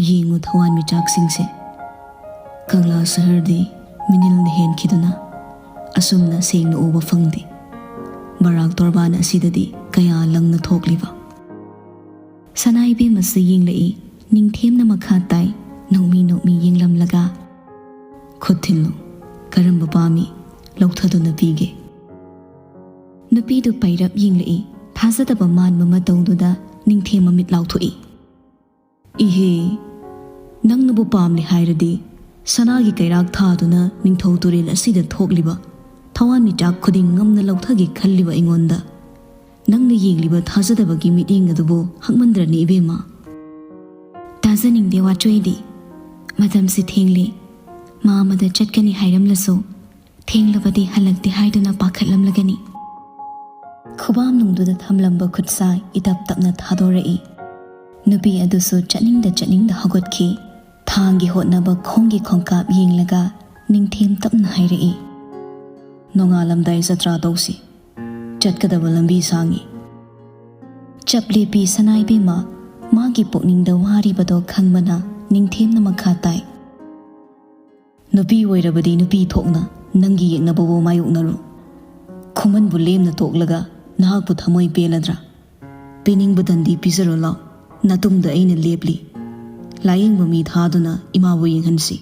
"ꯌꯦꯡꯉꯨ ꯊꯋꯥꯟꯃꯤꯆꯥꯛꯁꯤꯡꯁꯦ, ꯀꯪꯂꯥ ꯁꯍꯔꯗꯤ ꯃꯤꯅꯤꯜꯅ ꯍꯦꯟꯈꯤꯗꯨꯅ ꯑꯁꯨꯝꯅ ꯁꯦꯡꯅ ꯎꯕ ꯐꯪꯗꯦ꯫ ꯕꯔꯥꯛ ꯇꯣꯔꯕꯥꯟ ꯑꯁꯤꯗꯗꯤ ꯀꯌꯥ ꯂꯪꯅ ꯊꯣꯛꯂꯤꯕ꯫" ꯁꯅꯥ ꯏꯕꯦꯝꯃꯁꯨ ꯌꯦꯡꯂꯛꯏ, ꯅꯤꯡꯊꯦꯝꯅ ꯃꯈꯥ ꯇꯥꯏ, ꯅꯣꯛꯃꯤ ꯅꯣꯛꯃꯤ ꯌꯦꯡꯂꯝꯂꯒ, "ꯈꯨꯠ ꯊꯤꯜꯂꯨ, ꯀꯔꯝꯕ ꯄꯥꯝꯃꯤ, ꯂꯧꯊꯗꯨꯅ ꯄꯤꯒꯦ꯫" ꯅꯨꯄꯤꯗꯨ ꯄꯩꯔꯞ ꯌꯦꯡꯂꯛꯏ꯫ ꯊꯥꯖꯗꯕ ꯃꯥꯟꯕ ꯃꯇꯧꯗꯨꯗ ꯅꯤꯡꯊꯦꯝ ꯃꯃꯤꯠ ꯂꯥꯎꯊꯣꯛꯏ꯫ "ꯏꯍꯦ, ꯅꯪꯅꯕꯨ ꯄꯥꯝꯂꯤ ꯍꯥꯏꯔꯗꯤ ꯁꯅꯥꯒꯤ ꯀꯩꯔꯥꯛ ꯊꯥꯗꯨꯅ ꯅꯤꯡꯊꯧ ꯇꯨꯔꯦꯜ ꯑꯁꯤꯗ ꯊꯣꯛꯂꯤꯕ ꯊꯋꯥꯟꯃꯤꯆꯥꯛ ꯈꯨꯗꯤꯡ ꯉꯝꯅ ꯂꯧꯊꯒꯦ ꯈꯜꯂꯤꯕ ꯑꯩꯉꯣꯟꯗ ꯅꯪꯅ ꯌꯦꯡꯂꯤꯕ ꯊꯥꯖꯗꯕꯒꯤ ꯃꯤꯠꯌꯦꯡ ꯑꯗꯨꯕꯨ ꯍꯛꯃꯟꯗ꯭ꯔꯅꯤ ꯏꯕꯦꯝꯃ?" "ꯇꯥꯖꯅꯤꯡꯗꯦ ꯋꯥꯆꯣꯏꯗꯤ꯫ ꯃꯇꯝꯁꯤ ꯊꯦꯡꯂꯦ꯫ ꯃꯥ ꯑꯃꯗ ꯆꯠꯀꯅꯤ ꯍꯥꯏꯔꯝꯂꯁꯨ ꯊꯦꯡꯂꯕꯗꯤ ꯍꯜꯂꯛꯇꯦ ꯍꯥꯏꯗꯨꯅ ꯄꯥꯈꯠꯂꯝꯂꯒꯅꯤ꯫" ꯈꯨꯕꯥꯝꯅꯨꯡꯗꯨꯗ ꯊꯝꯂꯝꯕ ꯈꯨꯠꯁꯥ ꯏꯇꯞ ꯇꯞꯅ ꯊꯥꯗꯣꯔꯛꯏ꯫ ꯅꯨꯄꯤ ꯑꯗꯨꯁꯨ ꯆꯠꯅꯤꯡꯗ ꯆꯠꯅꯤꯡꯗ ꯍꯧꯒꯠꯈꯤ꯫ ꯊꯥꯡꯒꯤ ꯍꯣꯠꯅꯕ ꯈꯣꯡꯒꯤ ꯈꯣꯡꯀꯥꯞ ꯌꯦꯡꯂꯒ ꯅꯤꯡꯊꯦꯝ ꯇꯞꯅ ꯍꯥꯏꯔꯛꯏ, "ꯅꯣꯡꯉꯥꯜꯂꯝꯗꯥꯏ ꯖꯇ꯭ꯔꯥ ꯇꯧꯁꯤ꯫ ꯆꯠꯀꯗꯕ ꯂꯝꯕꯤ ꯁꯥꯡꯉꯤ꯫" ꯆꯞ ꯂꯦꯞꯄꯤ ꯁꯅꯥꯏꯕꯦꯝꯃ꯫ ꯃꯥꯒꯤ ꯄꯨꯛꯅꯤꯡꯗ ꯋꯥꯔꯤꯕꯗꯣ ꯈꯪꯕꯅ ꯅꯤꯡꯊꯦꯝꯅ ꯃꯈꯥ ꯇꯥꯏ, "ꯅꯨꯄꯤ ꯑꯣꯏꯔꯕꯗꯤ ꯅꯨꯄꯤ ꯊꯣꯛꯅ ꯅꯪꯒꯤ ꯌꯦꯛꯅꯕꯕꯨ ꯃꯥꯌꯣꯛꯅꯔꯨ꯫ ꯈꯨꯃꯟꯕꯨ ꯂꯦꯝꯅ ꯇꯣꯛꯂꯒ ꯅꯍꯥꯛꯄꯨ ꯊꯃꯣꯏ ꯄꯦꯜꯂꯗ꯭ꯔꯥ? ꯄꯤꯅꯤꯡꯕ ꯗꯟꯗꯤ ꯄꯤꯖꯔꯣ ꯂꯥꯎ꯫ ꯅꯇꯨꯡꯗ ꯑꯩꯅ ꯂꯦꯞꯂꯤ꯫ ꯂꯥꯌꯦꯡꯕ ꯃꯤ ꯊꯥꯗꯨꯅ ꯏꯃꯥꯕꯨ ꯌꯦꯡꯍꯟꯁꯤ꯫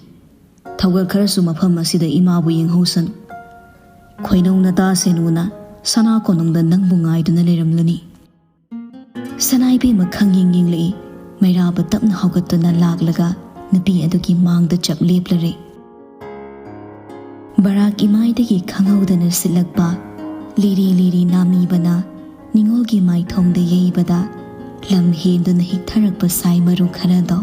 ꯊꯧꯒꯜ ꯈꯔꯁꯨ ꯃꯐꯝ ꯑꯁꯤꯗ ꯏꯃꯥꯕꯨ ꯌꯦꯡꯍꯧꯁꯅꯨ꯫ ꯈꯣꯏꯅꯧ ꯅꯇꯥ ꯁꯦꯅꯨꯅ ꯁꯅꯥ ꯀꯣꯅꯨꯡꯗ ꯅꯪꯕꯨ ꯉꯥꯏꯗꯨꯅ ꯂꯩꯔꯝꯂꯅꯤ꯫" ꯁꯅꯥꯏꯕꯦꯝꯃ ꯈꯪꯌꯦꯡ ꯌꯦꯡꯂꯛꯏ꯫ ꯃꯩꯔꯥꯕ ꯇꯞꯅ ꯍꯧꯒꯠꯇꯨꯅ ꯂꯥꯛꯂꯒ ꯅꯨꯄꯤ ꯑꯗꯨꯒꯤ ꯃꯥꯡꯗ ꯆꯞ ꯂꯦꯞꯂꯔꯦ꯫ ꯕꯔꯥꯛ ꯏꯃꯥꯏꯗꯒꯤ ꯈꯪꯍꯧꯗꯅ ꯁꯤꯠꯂꯛꯄ ꯂꯤꯔꯤ ꯂꯤꯔꯤ ꯅꯥꯃꯤꯕꯅ ꯅꯤꯉꯣꯜꯒꯤ ꯃꯥꯏꯊꯣꯡꯗ ꯌꯩꯕꯗ ꯂꯝ ꯍꯦꯟꯗꯨꯅ ꯍꯤꯛꯊꯔꯛꯄ ꯁꯥꯏ ꯃꯔꯨ ꯈꯔꯗꯣ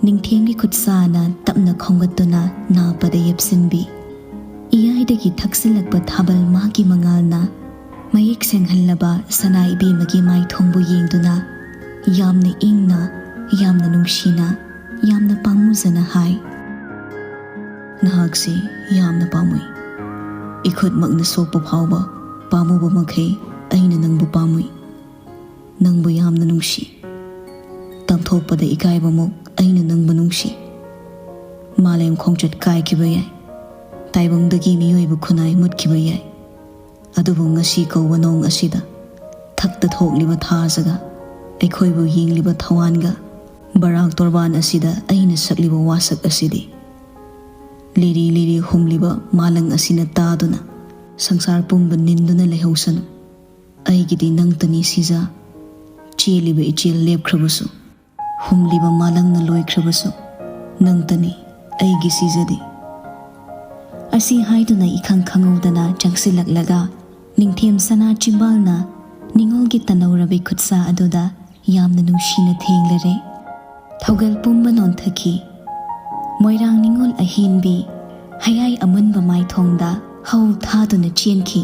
ꯅꯤꯡꯊꯦꯝꯒꯤ ꯈꯨꯠꯁꯥꯅ ꯇꯞꯅ ꯈꯣꯝꯒꯠꯇꯨꯅ ꯅꯥꯄꯗ ꯌꯦꯞꯁꯤꯟꯕꯤ꯫ ꯏꯌꯥꯏꯗꯒꯤ ꯊꯛꯆꯤꯜꯂꯛꯄ ꯊꯥꯕꯜ ꯃꯥꯒꯤ ꯃꯉꯥꯜꯅ ꯃꯌꯦꯛ ꯁꯦꯡꯍꯜꯂꯕ ꯁꯅꯥ ꯏꯕꯦꯝꯃꯒꯤ ꯃꯥꯏꯊꯣꯡꯕꯨ ꯌꯦꯡꯗꯨꯅ ꯌꯥꯝꯅ ꯏꯪꯅ, ꯌꯥꯝꯅ ꯅꯨꯡꯁꯤꯅ, ꯌꯥꯝꯅ ꯄꯥꯝꯃꯨꯖꯅ ꯍꯥꯏ, "ꯅꯍꯥꯛꯁꯤ ꯌꯥꯝꯅ ꯄꯥꯝꯃꯨꯏ꯫ ꯏꯈꯨꯠꯃꯛꯅ ꯁꯣꯛꯄ ꯐꯥꯎꯕ ꯄꯥꯝꯃꯨꯕ ꯃꯈꯩ ꯑꯩꯅ ꯅꯪꯕꯨ ꯄꯥꯝꯃꯨꯏ꯫ ꯅꯪꯕꯨ ꯌꯥꯝꯅ ꯅꯨꯡꯁꯤ꯫ ꯇꯝꯊꯣꯛꯄꯗ ꯏꯀꯥꯏꯕꯃꯨꯛ ꯑꯩꯅ ꯅꯪꯕꯨ ꯅꯨꯡꯁꯤ꯫ ꯃꯥꯂꯦꯝ ꯈꯣꯡꯆꯠ ꯀꯥꯏꯈꯤꯕ ꯌꯥꯏ, ꯇꯥꯏꯕꯪꯗꯒꯤ ꯃꯤꯑꯣꯏꯕ ꯈꯨꯟꯅꯥꯏ ꯃꯨꯠꯈꯤꯕ ꯌꯥꯏ, ꯑꯗꯨꯕꯨ ꯉꯁꯤ ꯀꯧꯕ ꯅꯣꯡ ꯑꯁꯤꯗ ꯊꯛꯇ ꯊꯣꯛꯂꯤꯕ ꯊꯥꯖꯒ ꯑꯩꯈꯣꯏꯕꯨ ꯌꯦꯡꯂꯤꯕ ꯊꯋꯥꯟꯒ ꯕꯔꯥꯛ ꯇꯣꯔꯕꯥꯟ ꯑꯁꯤꯗ ꯑꯩꯅ ꯁꯛꯂꯤꯕ ꯋꯥꯁꯛ ꯑꯁꯤꯗꯤ ꯂꯤꯔꯤ ꯂꯤꯔꯤ ꯍꯨꯝꯂꯤꯕ ꯃꯥꯂꯪ ꯑꯁꯤꯅ ꯇꯥꯗꯨꯅ ꯁꯪꯁꯥꯔ ꯄꯨꯝꯕ ꯅꯤꯟꯗꯨꯅ ꯂꯩꯍꯧꯁꯅꯨ꯫ ꯑꯩꯒꯤꯗꯤ ꯅꯪꯇꯅꯤ ꯁꯤꯖ꯫ ꯆꯦꯜꯂꯤꯕ ꯏꯆꯦꯜ ꯂꯦꯞꯈ꯭ꯔꯕꯁꯨ, ꯍꯨꯝꯂꯤꯕ ꯃꯥꯂꯪꯅ ꯂꯣꯏꯈ꯭ꯔꯕꯁꯨ, ꯅꯪꯇꯅꯤ ꯑꯩꯒꯤ ꯁꯤꯖꯗꯤ꯫ ꯑꯁꯤ ꯍꯥꯏꯗꯨꯅ ꯏꯈꯪ ꯈꯪꯍꯧꯗꯅ ꯆꯪꯁꯤꯜꯂꯛꯂꯒ ꯅꯤꯡꯊꯦꯝ ꯁꯅꯥ ꯆꯤꯝꯕꯥꯜꯅ ꯅꯤꯉꯣꯜꯒꯤ ꯇꯅꯧꯔꯕꯤ ꯈꯨꯠꯁꯥ ꯑꯗꯨꯗ ꯌꯥꯝꯅ ꯅꯨꯡꯁꯤꯅ ꯊꯦꯡꯂꯔꯦ꯫ ꯊꯧꯒꯜ ꯄꯨꯝꯕ ꯅꯣꯟꯊꯈꯤ꯫ ꯃꯣꯏꯔꯥꯡ ꯅꯤꯉꯣꯜ ꯑꯍꯦꯟꯕꯤ ꯍꯌꯥꯏ ꯑꯃꯨꯟꯕ ꯃꯥꯏꯊꯣꯡꯗ ꯍꯧ ꯊꯥꯗꯨꯅ ꯆꯦꯟꯈꯤ꯫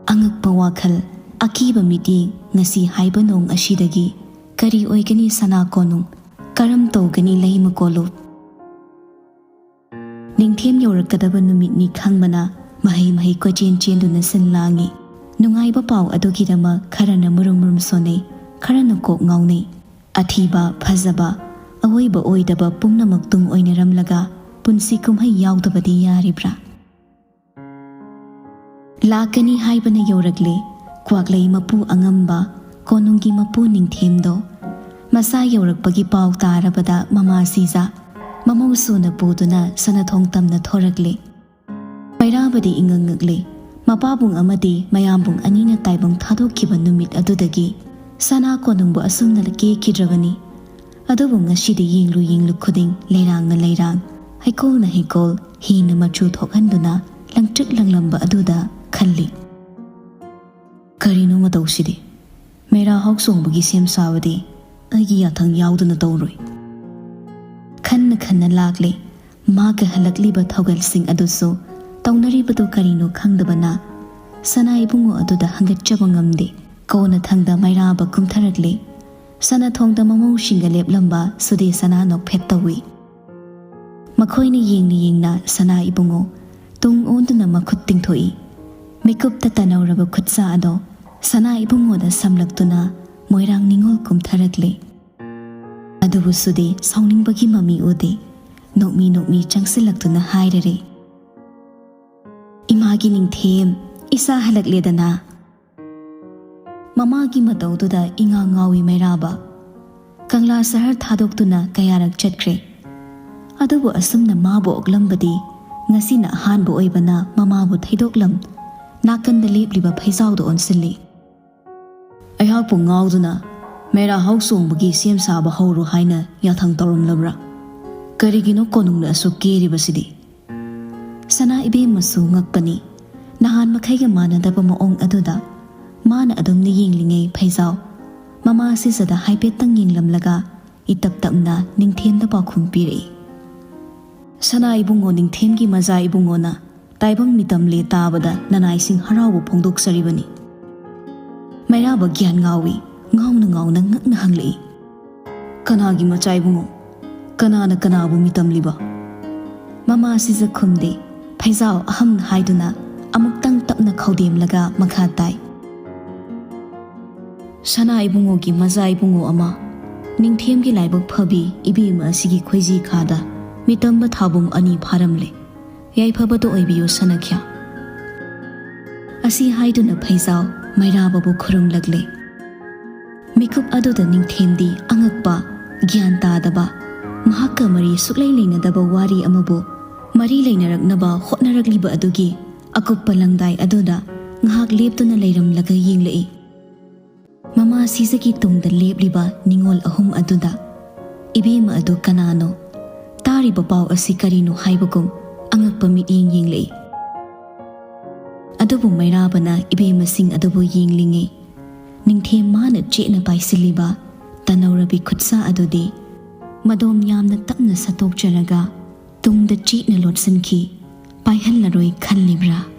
ꯑꯉꯛꯄ ꯋꯥꯈꯜ, ꯑꯀꯤꯕ ꯃꯤꯠꯌꯦꯡ, ꯉꯁꯤ ꯍꯥꯏꯕ ꯅꯣꯡ ꯑꯁꯤꯗꯒꯤ ꯀꯔꯤ ꯑꯣꯏꯒꯅꯤ ꯁꯅꯥ ꯀꯣꯅꯨꯡ? ꯀꯔꯝ ꯇꯧꯒꯅꯤ ꯂꯩꯃ ꯀꯣꯂꯨꯞ? ꯅꯤꯡꯊꯦꯝ ꯌꯧꯔꯛꯀꯗꯕ ꯅꯨꯃꯤꯠꯅꯤ ꯈꯪꯕꯅ ꯃꯍꯩ ꯃꯍꯩ ꯀꯣꯏꯆꯦꯟ ꯆꯦꯟꯗꯨꯅ ꯁꯤꯟ ꯂꯥꯡꯉꯤ꯫ ꯅꯨꯡꯉꯥꯏꯕ ꯄꯥꯎ ꯑꯗꯨꯒꯤꯗꯃꯛ ꯈꯔꯅ ꯃꯨꯔꯨꯝ ꯃꯨꯔꯨꯝ ꯁꯣꯟꯅꯩ, ꯈꯔꯅ ꯀꯣꯛ ꯉꯥꯎꯅꯩ꯫ ꯑꯊꯤꯕ, ꯐꯖꯕ, ꯑꯑꯣꯏꯕ ꯑꯣꯏꯗꯕ ꯄꯨꯝꯅꯃꯛ ꯇꯨꯡ ꯑꯣꯏꯅꯔꯝꯂꯒ ꯄꯨꯟꯁꯤ ꯀꯨꯝꯍꯩ ꯌꯥꯎꯗꯕꯗꯤ ꯌꯥꯔꯤꯕ꯭ꯔꯥ? ꯂꯥꯛꯀꯅꯤ ꯍꯥꯏꯕꯅ ꯌꯧꯔꯛꯂꯦ꯫ ꯀ꯭ꯋꯥꯛꯂꯩ ꯃꯄꯨ ꯑꯉꯝꯕ, ꯀꯣꯅꯨꯡꯒꯤ ꯃꯄꯨ ꯅꯤꯡꯊꯦꯝꯗꯣ꯫ ꯃꯁꯥ ꯌꯧꯔꯛꯄꯒꯤ ꯄꯥꯎ ꯇꯥꯔꯕꯗ ꯃꯃꯥ ꯁꯤꯖ ꯃꯃꯧ ꯁꯨꯅ ꯄꯨꯗꯨꯅ ꯁꯅꯥꯊꯣꯡ ꯇꯝꯅ ꯊꯣꯔꯛꯂꯦ꯫ ꯃꯩꯔꯥꯕꯗꯤ ꯏꯉꯛ ꯉꯛꯂꯦ꯫ ꯃꯄꯥꯕꯨꯡ ꯑꯃꯗꯤ ꯃꯌꯥꯝꯕꯨꯡ ꯑꯅꯤꯅ ꯇꯥꯏꯕꯪ ꯊꯥꯗꯣꯛꯈꯤꯕ ꯅꯨꯃꯤꯠ ꯑꯗꯨꯗꯒꯤ ꯁꯅꯥ ꯀꯣꯅꯨꯡꯕꯨ ꯑꯁꯨꯝꯅ ꯀꯦꯈꯤꯗ꯭ꯔꯕꯅꯤ꯫ ꯑꯗꯨꯕꯨ ꯉꯁꯤꯗꯤ ꯌꯦꯡꯂꯨ ꯌꯦꯡꯂꯨ ꯈꯨꯗꯤꯡ ꯂꯩꯔꯥꯡꯅ ꯂꯩꯔꯥꯡ, ꯍꯩꯀꯣꯜꯅ ꯍꯩꯀꯣꯜ, ꯍꯤꯅ ꯃꯆꯨ ꯊꯣꯛꯍꯟꯗꯨꯅ ꯂꯪꯇ꯭ꯔꯤꯛ ꯂꯪꯂꯝꯕ ꯑꯗꯨꯗ ꯈꯜꯂꯤ꯫ ꯀꯔꯤꯅꯣ ꯃꯇꯧꯁꯤꯗꯤ? ꯃꯩꯔꯥ ꯍꯥꯎ ꯆꯣꯡꯕꯒꯤ ꯁꯦꯝ ꯁꯥꯕꯗꯤ ꯑꯩꯒꯤ ꯌꯥꯊꯪ ꯌꯥꯎꯗꯅ ꯇꯧꯔꯣꯏ꯫ ꯈꯟꯅ ꯈꯟꯅ ꯂꯥꯛꯂꯦ꯫ ꯃꯥꯒ ꯍꯜꯂꯛꯂꯤꯕ ꯊꯧꯒꯜꯁꯤꯡ ꯑꯗꯨꯁꯨ ꯇꯧꯅꯔꯤꯕꯗꯨ ꯀꯔꯤꯅꯣ ꯈꯪꯗꯕꯅ ꯁꯅꯥ ꯏꯕꯨꯡꯉꯣ ꯑꯗꯨꯗ ꯍꯪꯒꯠꯆꯕ ꯉꯝꯗꯦ꯫ ꯀꯣꯟꯅꯊꯪꯗ ꯃꯩꯔꯥꯕ ꯀꯨꯝꯊꯔꯛꯂꯦ꯫ ꯁꯅꯥꯊꯣꯡꯗ ꯃꯃꯧꯁꯤꯡꯒ ꯂꯦꯞꯂꯝꯕ ꯁꯨꯗꯦ ꯁꯅꯥ ꯅꯣꯛꯐꯦꯠ ꯇꯧꯏ꯫ ꯃꯈꯣꯏꯅ ꯌꯦꯡꯅ ꯌꯦꯡꯅ ꯁꯅꯥ ꯏꯕꯨꯡꯉꯣ ꯇꯨꯡ ꯑꯣꯟꯗꯨꯅ ꯃꯈꯨꯠ ꯇꯤꯡꯊꯣꯛꯏ꯫ ꯃꯤꯀꯨꯞꯇ ꯇꯅꯧꯔꯕ ꯈꯨꯠꯁꯥ ꯑꯗꯣ ꯁꯅꯥ ꯏꯕꯨꯡꯉꯣꯗ ꯁꯝꯂꯛꯇꯨꯅ ꯃꯣꯏꯔꯥꯡ ꯅꯤꯉꯣꯜ ꯀꯨꯝꯊꯔꯛꯂꯦ꯫ ꯑꯗꯨꯕꯨ ꯁꯨꯗꯦ ꯁꯥꯎꯅꯤꯡꯕꯒꯤ ꯃꯃꯤ ꯎꯗꯦ꯫ ꯅꯣꯛꯃꯤ ꯅꯣꯛꯃꯤ ꯆꯪꯁꯤꯜꯂꯛꯇꯨꯅ ꯍꯥꯏꯔꯔꯦ, "ꯏꯃꯥꯒꯤ ꯅꯤꯡꯊꯦꯝ, ꯏꯆꯥ ꯍꯜꯂꯛꯂꯦꯗꯅ!" ꯃꯃꯥꯒꯤ ꯃꯇꯧꯗꯨꯗ ꯏꯉꯥꯎ ꯉꯥꯎꯏ ꯃꯩꯔꯥꯕ꯫ ꯀꯪꯂꯥ ꯁꯍꯔ ꯊꯥꯗꯣꯛꯇꯨꯅ ꯀꯌꯥꯔꯛ ꯆꯠꯈ꯭ꯔꯦ꯫ ꯑꯗꯨꯕꯨ ꯑꯁꯨꯝꯅ ꯃꯥꯕꯨ ꯑꯣꯛꯂꯝꯕꯗꯤ ꯉꯁꯤꯅ ꯑꯍꯥꯟꯕ ꯑꯣꯏꯕꯅ ꯃꯃꯥꯕꯨ ꯊꯩꯗꯣꯛꯂꯝ ꯅꯥꯀꯟꯗ ꯂꯦꯞꯂꯤꯕ ꯐꯩꯖꯥꯎꯗ ꯑꯣꯟꯁꯤꯜꯂꯤ꯫ ꯑꯩꯍꯥꯛꯄꯨ ꯉꯥꯎꯗꯨꯅ ꯃꯩꯔꯥ ꯍꯥꯎ ꯆꯣꯡꯕꯒꯤ ꯁꯦꯝ ꯁꯥꯕ ꯍꯧꯔꯣ ꯍꯥꯏꯅ ꯌꯥꯊꯪ ꯇꯧꯔꯝꯂꯕ꯭ꯔꯥ? ꯀꯔꯤꯒꯤꯅꯣ ꯀꯣꯅꯨꯡꯅ ꯑꯁꯨꯛ ꯀꯦꯔꯤꯕꯁꯤꯗꯤ? ꯁꯅꯥ ꯏꯕꯦꯝꯃꯁꯨ ꯉꯛꯄꯅꯤ꯫ ꯅꯍꯥꯟ ꯃꯈꯩꯒ ꯃꯥꯟꯅꯗꯕ ꯃꯑꯣꯡ ꯑꯗꯨꯗ ꯃꯥꯅ ꯑꯗꯨꯝꯅ ꯌꯦꯡꯂꯤꯉꯩ ꯐꯩꯖꯥꯎ ꯃꯃꯥ ꯁꯤꯖꯗ ꯍꯥꯏꯐꯦꯠꯇꯪ ꯌꯦꯡꯂꯝꯂꯒ ꯏꯇꯞ ꯇꯞꯅ ꯅꯤꯡꯊꯦꯝꯗ ꯄꯥꯎꯈꯨꯝ ꯄꯤꯔꯛꯏ꯫ ꯁꯅꯥ ꯏꯕꯨꯡꯉꯣ ꯅꯤꯡꯊꯦꯝꯒꯤ ꯃꯆꯥ ꯏꯕꯨꯡꯉꯣꯅ ꯇꯥꯏꯕꯪ ꯃꯤꯇꯝꯂꯦ ꯇꯥꯕꯗ ꯅꯅꯥꯏꯁꯤꯡ ꯍꯔꯥꯎꯕ ꯐꯣꯡꯗꯣꯛꯆꯔꯤꯕꯅꯤ꯫ ꯃꯩꯔꯥꯕ ꯒ꯭ꯌꯥꯟ ꯉꯥꯎꯏ, ꯉꯥꯎꯅ ꯉꯥꯎꯅ ꯉꯛꯅ ꯍꯪꯂꯛꯏ꯫ ꯀꯅꯥꯒꯤ ꯃꯆꯥ ꯏꯕꯨꯡꯉꯣ? ꯀꯅꯥꯅ ꯀꯅꯥꯕꯨ ꯃꯤꯇꯝꯂꯤꯕ? ꯃꯃꯥ ꯁꯤꯖ ꯈꯨꯝꯗꯦ, ꯐꯩꯖꯥꯎ ꯑꯍꯝ ꯍꯥꯏꯗꯨꯅ ꯑꯃꯨꯛꯇꯪ ꯇꯞꯅ ꯈꯧꯗꯦꯝꯂꯒ ꯃꯈꯥ ꯇꯥꯏ꯫ ꯁꯅꯥ ꯏꯕꯨꯡꯉꯣꯒꯤ ꯃꯆꯥ ꯏꯕꯨꯡꯉꯣ ꯑꯃ, ꯅꯤꯡꯊꯦꯝꯒꯤ ꯂꯥꯏꯕꯛ ꯐꯕꯤ ꯏꯕꯦꯝꯃ ꯑꯁꯤꯒꯤ ꯈꯣꯏꯖꯤ ꯈꯥꯗ ꯃꯤꯇꯝꯕ ꯊꯥꯕꯨꯡ ꯑꯅꯤ ꯐꯥꯔꯝꯂꯦ꯫ ꯌꯥꯏꯐꯕꯗꯣ ꯑꯣꯏꯕꯤꯌꯨ ꯁꯅꯥꯈ꯭ꯌꯥ꯫ ꯑꯁꯤ ꯍꯥꯏꯗꯨꯅ ꯐꯩꯖꯥꯎ ꯃꯩꯔꯥꯕꯕꯨ ꯈꯨꯔꯨꯝꯂꯛꯂꯦ꯫ ꯃꯤꯀꯨꯞ ꯑꯗꯨꯗ ꯅꯤꯡꯊꯦꯝꯗꯤ ꯑꯉꯛꯄ, ꯒ꯭ꯌꯥꯟ ꯇꯥꯗꯕ, ꯃꯍꯥꯛꯀ ꯃꯔꯤ ꯁꯨꯛꯂꯩ ꯂꯩꯅꯗꯕ ꯋꯥꯔꯤ ꯑꯃꯕꯨ ꯃꯔꯤ ꯂꯩꯅꯔꯛꯅꯕ ꯍꯣꯠꯅꯔꯛꯂꯤꯕ ꯑꯗꯨꯒꯤ ꯑꯀꯨꯞꯄ ꯂꯪꯗꯥꯏ ꯑꯗꯨꯗ ꯉꯥꯏꯍꯥꯛ ꯂꯦꯞꯇꯨꯅ ꯂꯩꯔꯝꯂꯒ ꯌꯦꯡꯂꯛꯏ꯫ ꯃꯃꯥ ꯁꯤꯖꯒꯤ ꯇꯨꯡꯗ ꯂꯦꯞꯂꯤꯕ ꯅꯤꯉꯣꯜ ꯑꯍꯨꯝ ꯑꯗꯨꯗ ꯏꯕꯦꯝꯃ ꯑꯗꯨ ꯀꯅꯥꯅꯣ? ꯇꯥꯔꯤꯕ ꯄꯥꯎ ꯑꯁꯤ ꯀꯔꯤꯅꯣ ꯍꯥꯏꯕꯒꯨꯝ ꯑꯉꯛꯄ ꯃꯤꯠꯌꯦꯡ ꯌꯦꯡꯂꯛꯏ꯫ ꯑꯗꯨꯕꯨ ꯃꯩꯔꯥꯕꯅ ꯏꯕꯦꯝꯃꯁꯤꯡ ꯑꯗꯨꯕꯨ ꯌꯦꯡꯂꯤꯉꯩ, ꯅꯤꯡꯊꯦꯝ ꯃꯥꯅ ꯆꯦꯠꯅ ꯄꯥꯏꯁꯤꯜꯂꯤꯕ ꯇꯅꯧꯔꯕꯤ ꯈꯨꯠꯁꯥ ꯑꯗꯨꯗꯤ ꯃꯗꯣꯝ ꯌꯥꯝꯅ ꯇꯞꯅ ꯁꯠꯇꯣꯛꯆꯔꯒ ꯇꯨꯡꯗ ꯆꯦꯠꯅ ꯂꯣꯠꯁꯤꯟꯈꯤ꯫ ꯄꯥꯏꯍꯜꯂꯔꯣꯏ ꯈꯜꯂꯤꯕ꯭ꯔꯥ?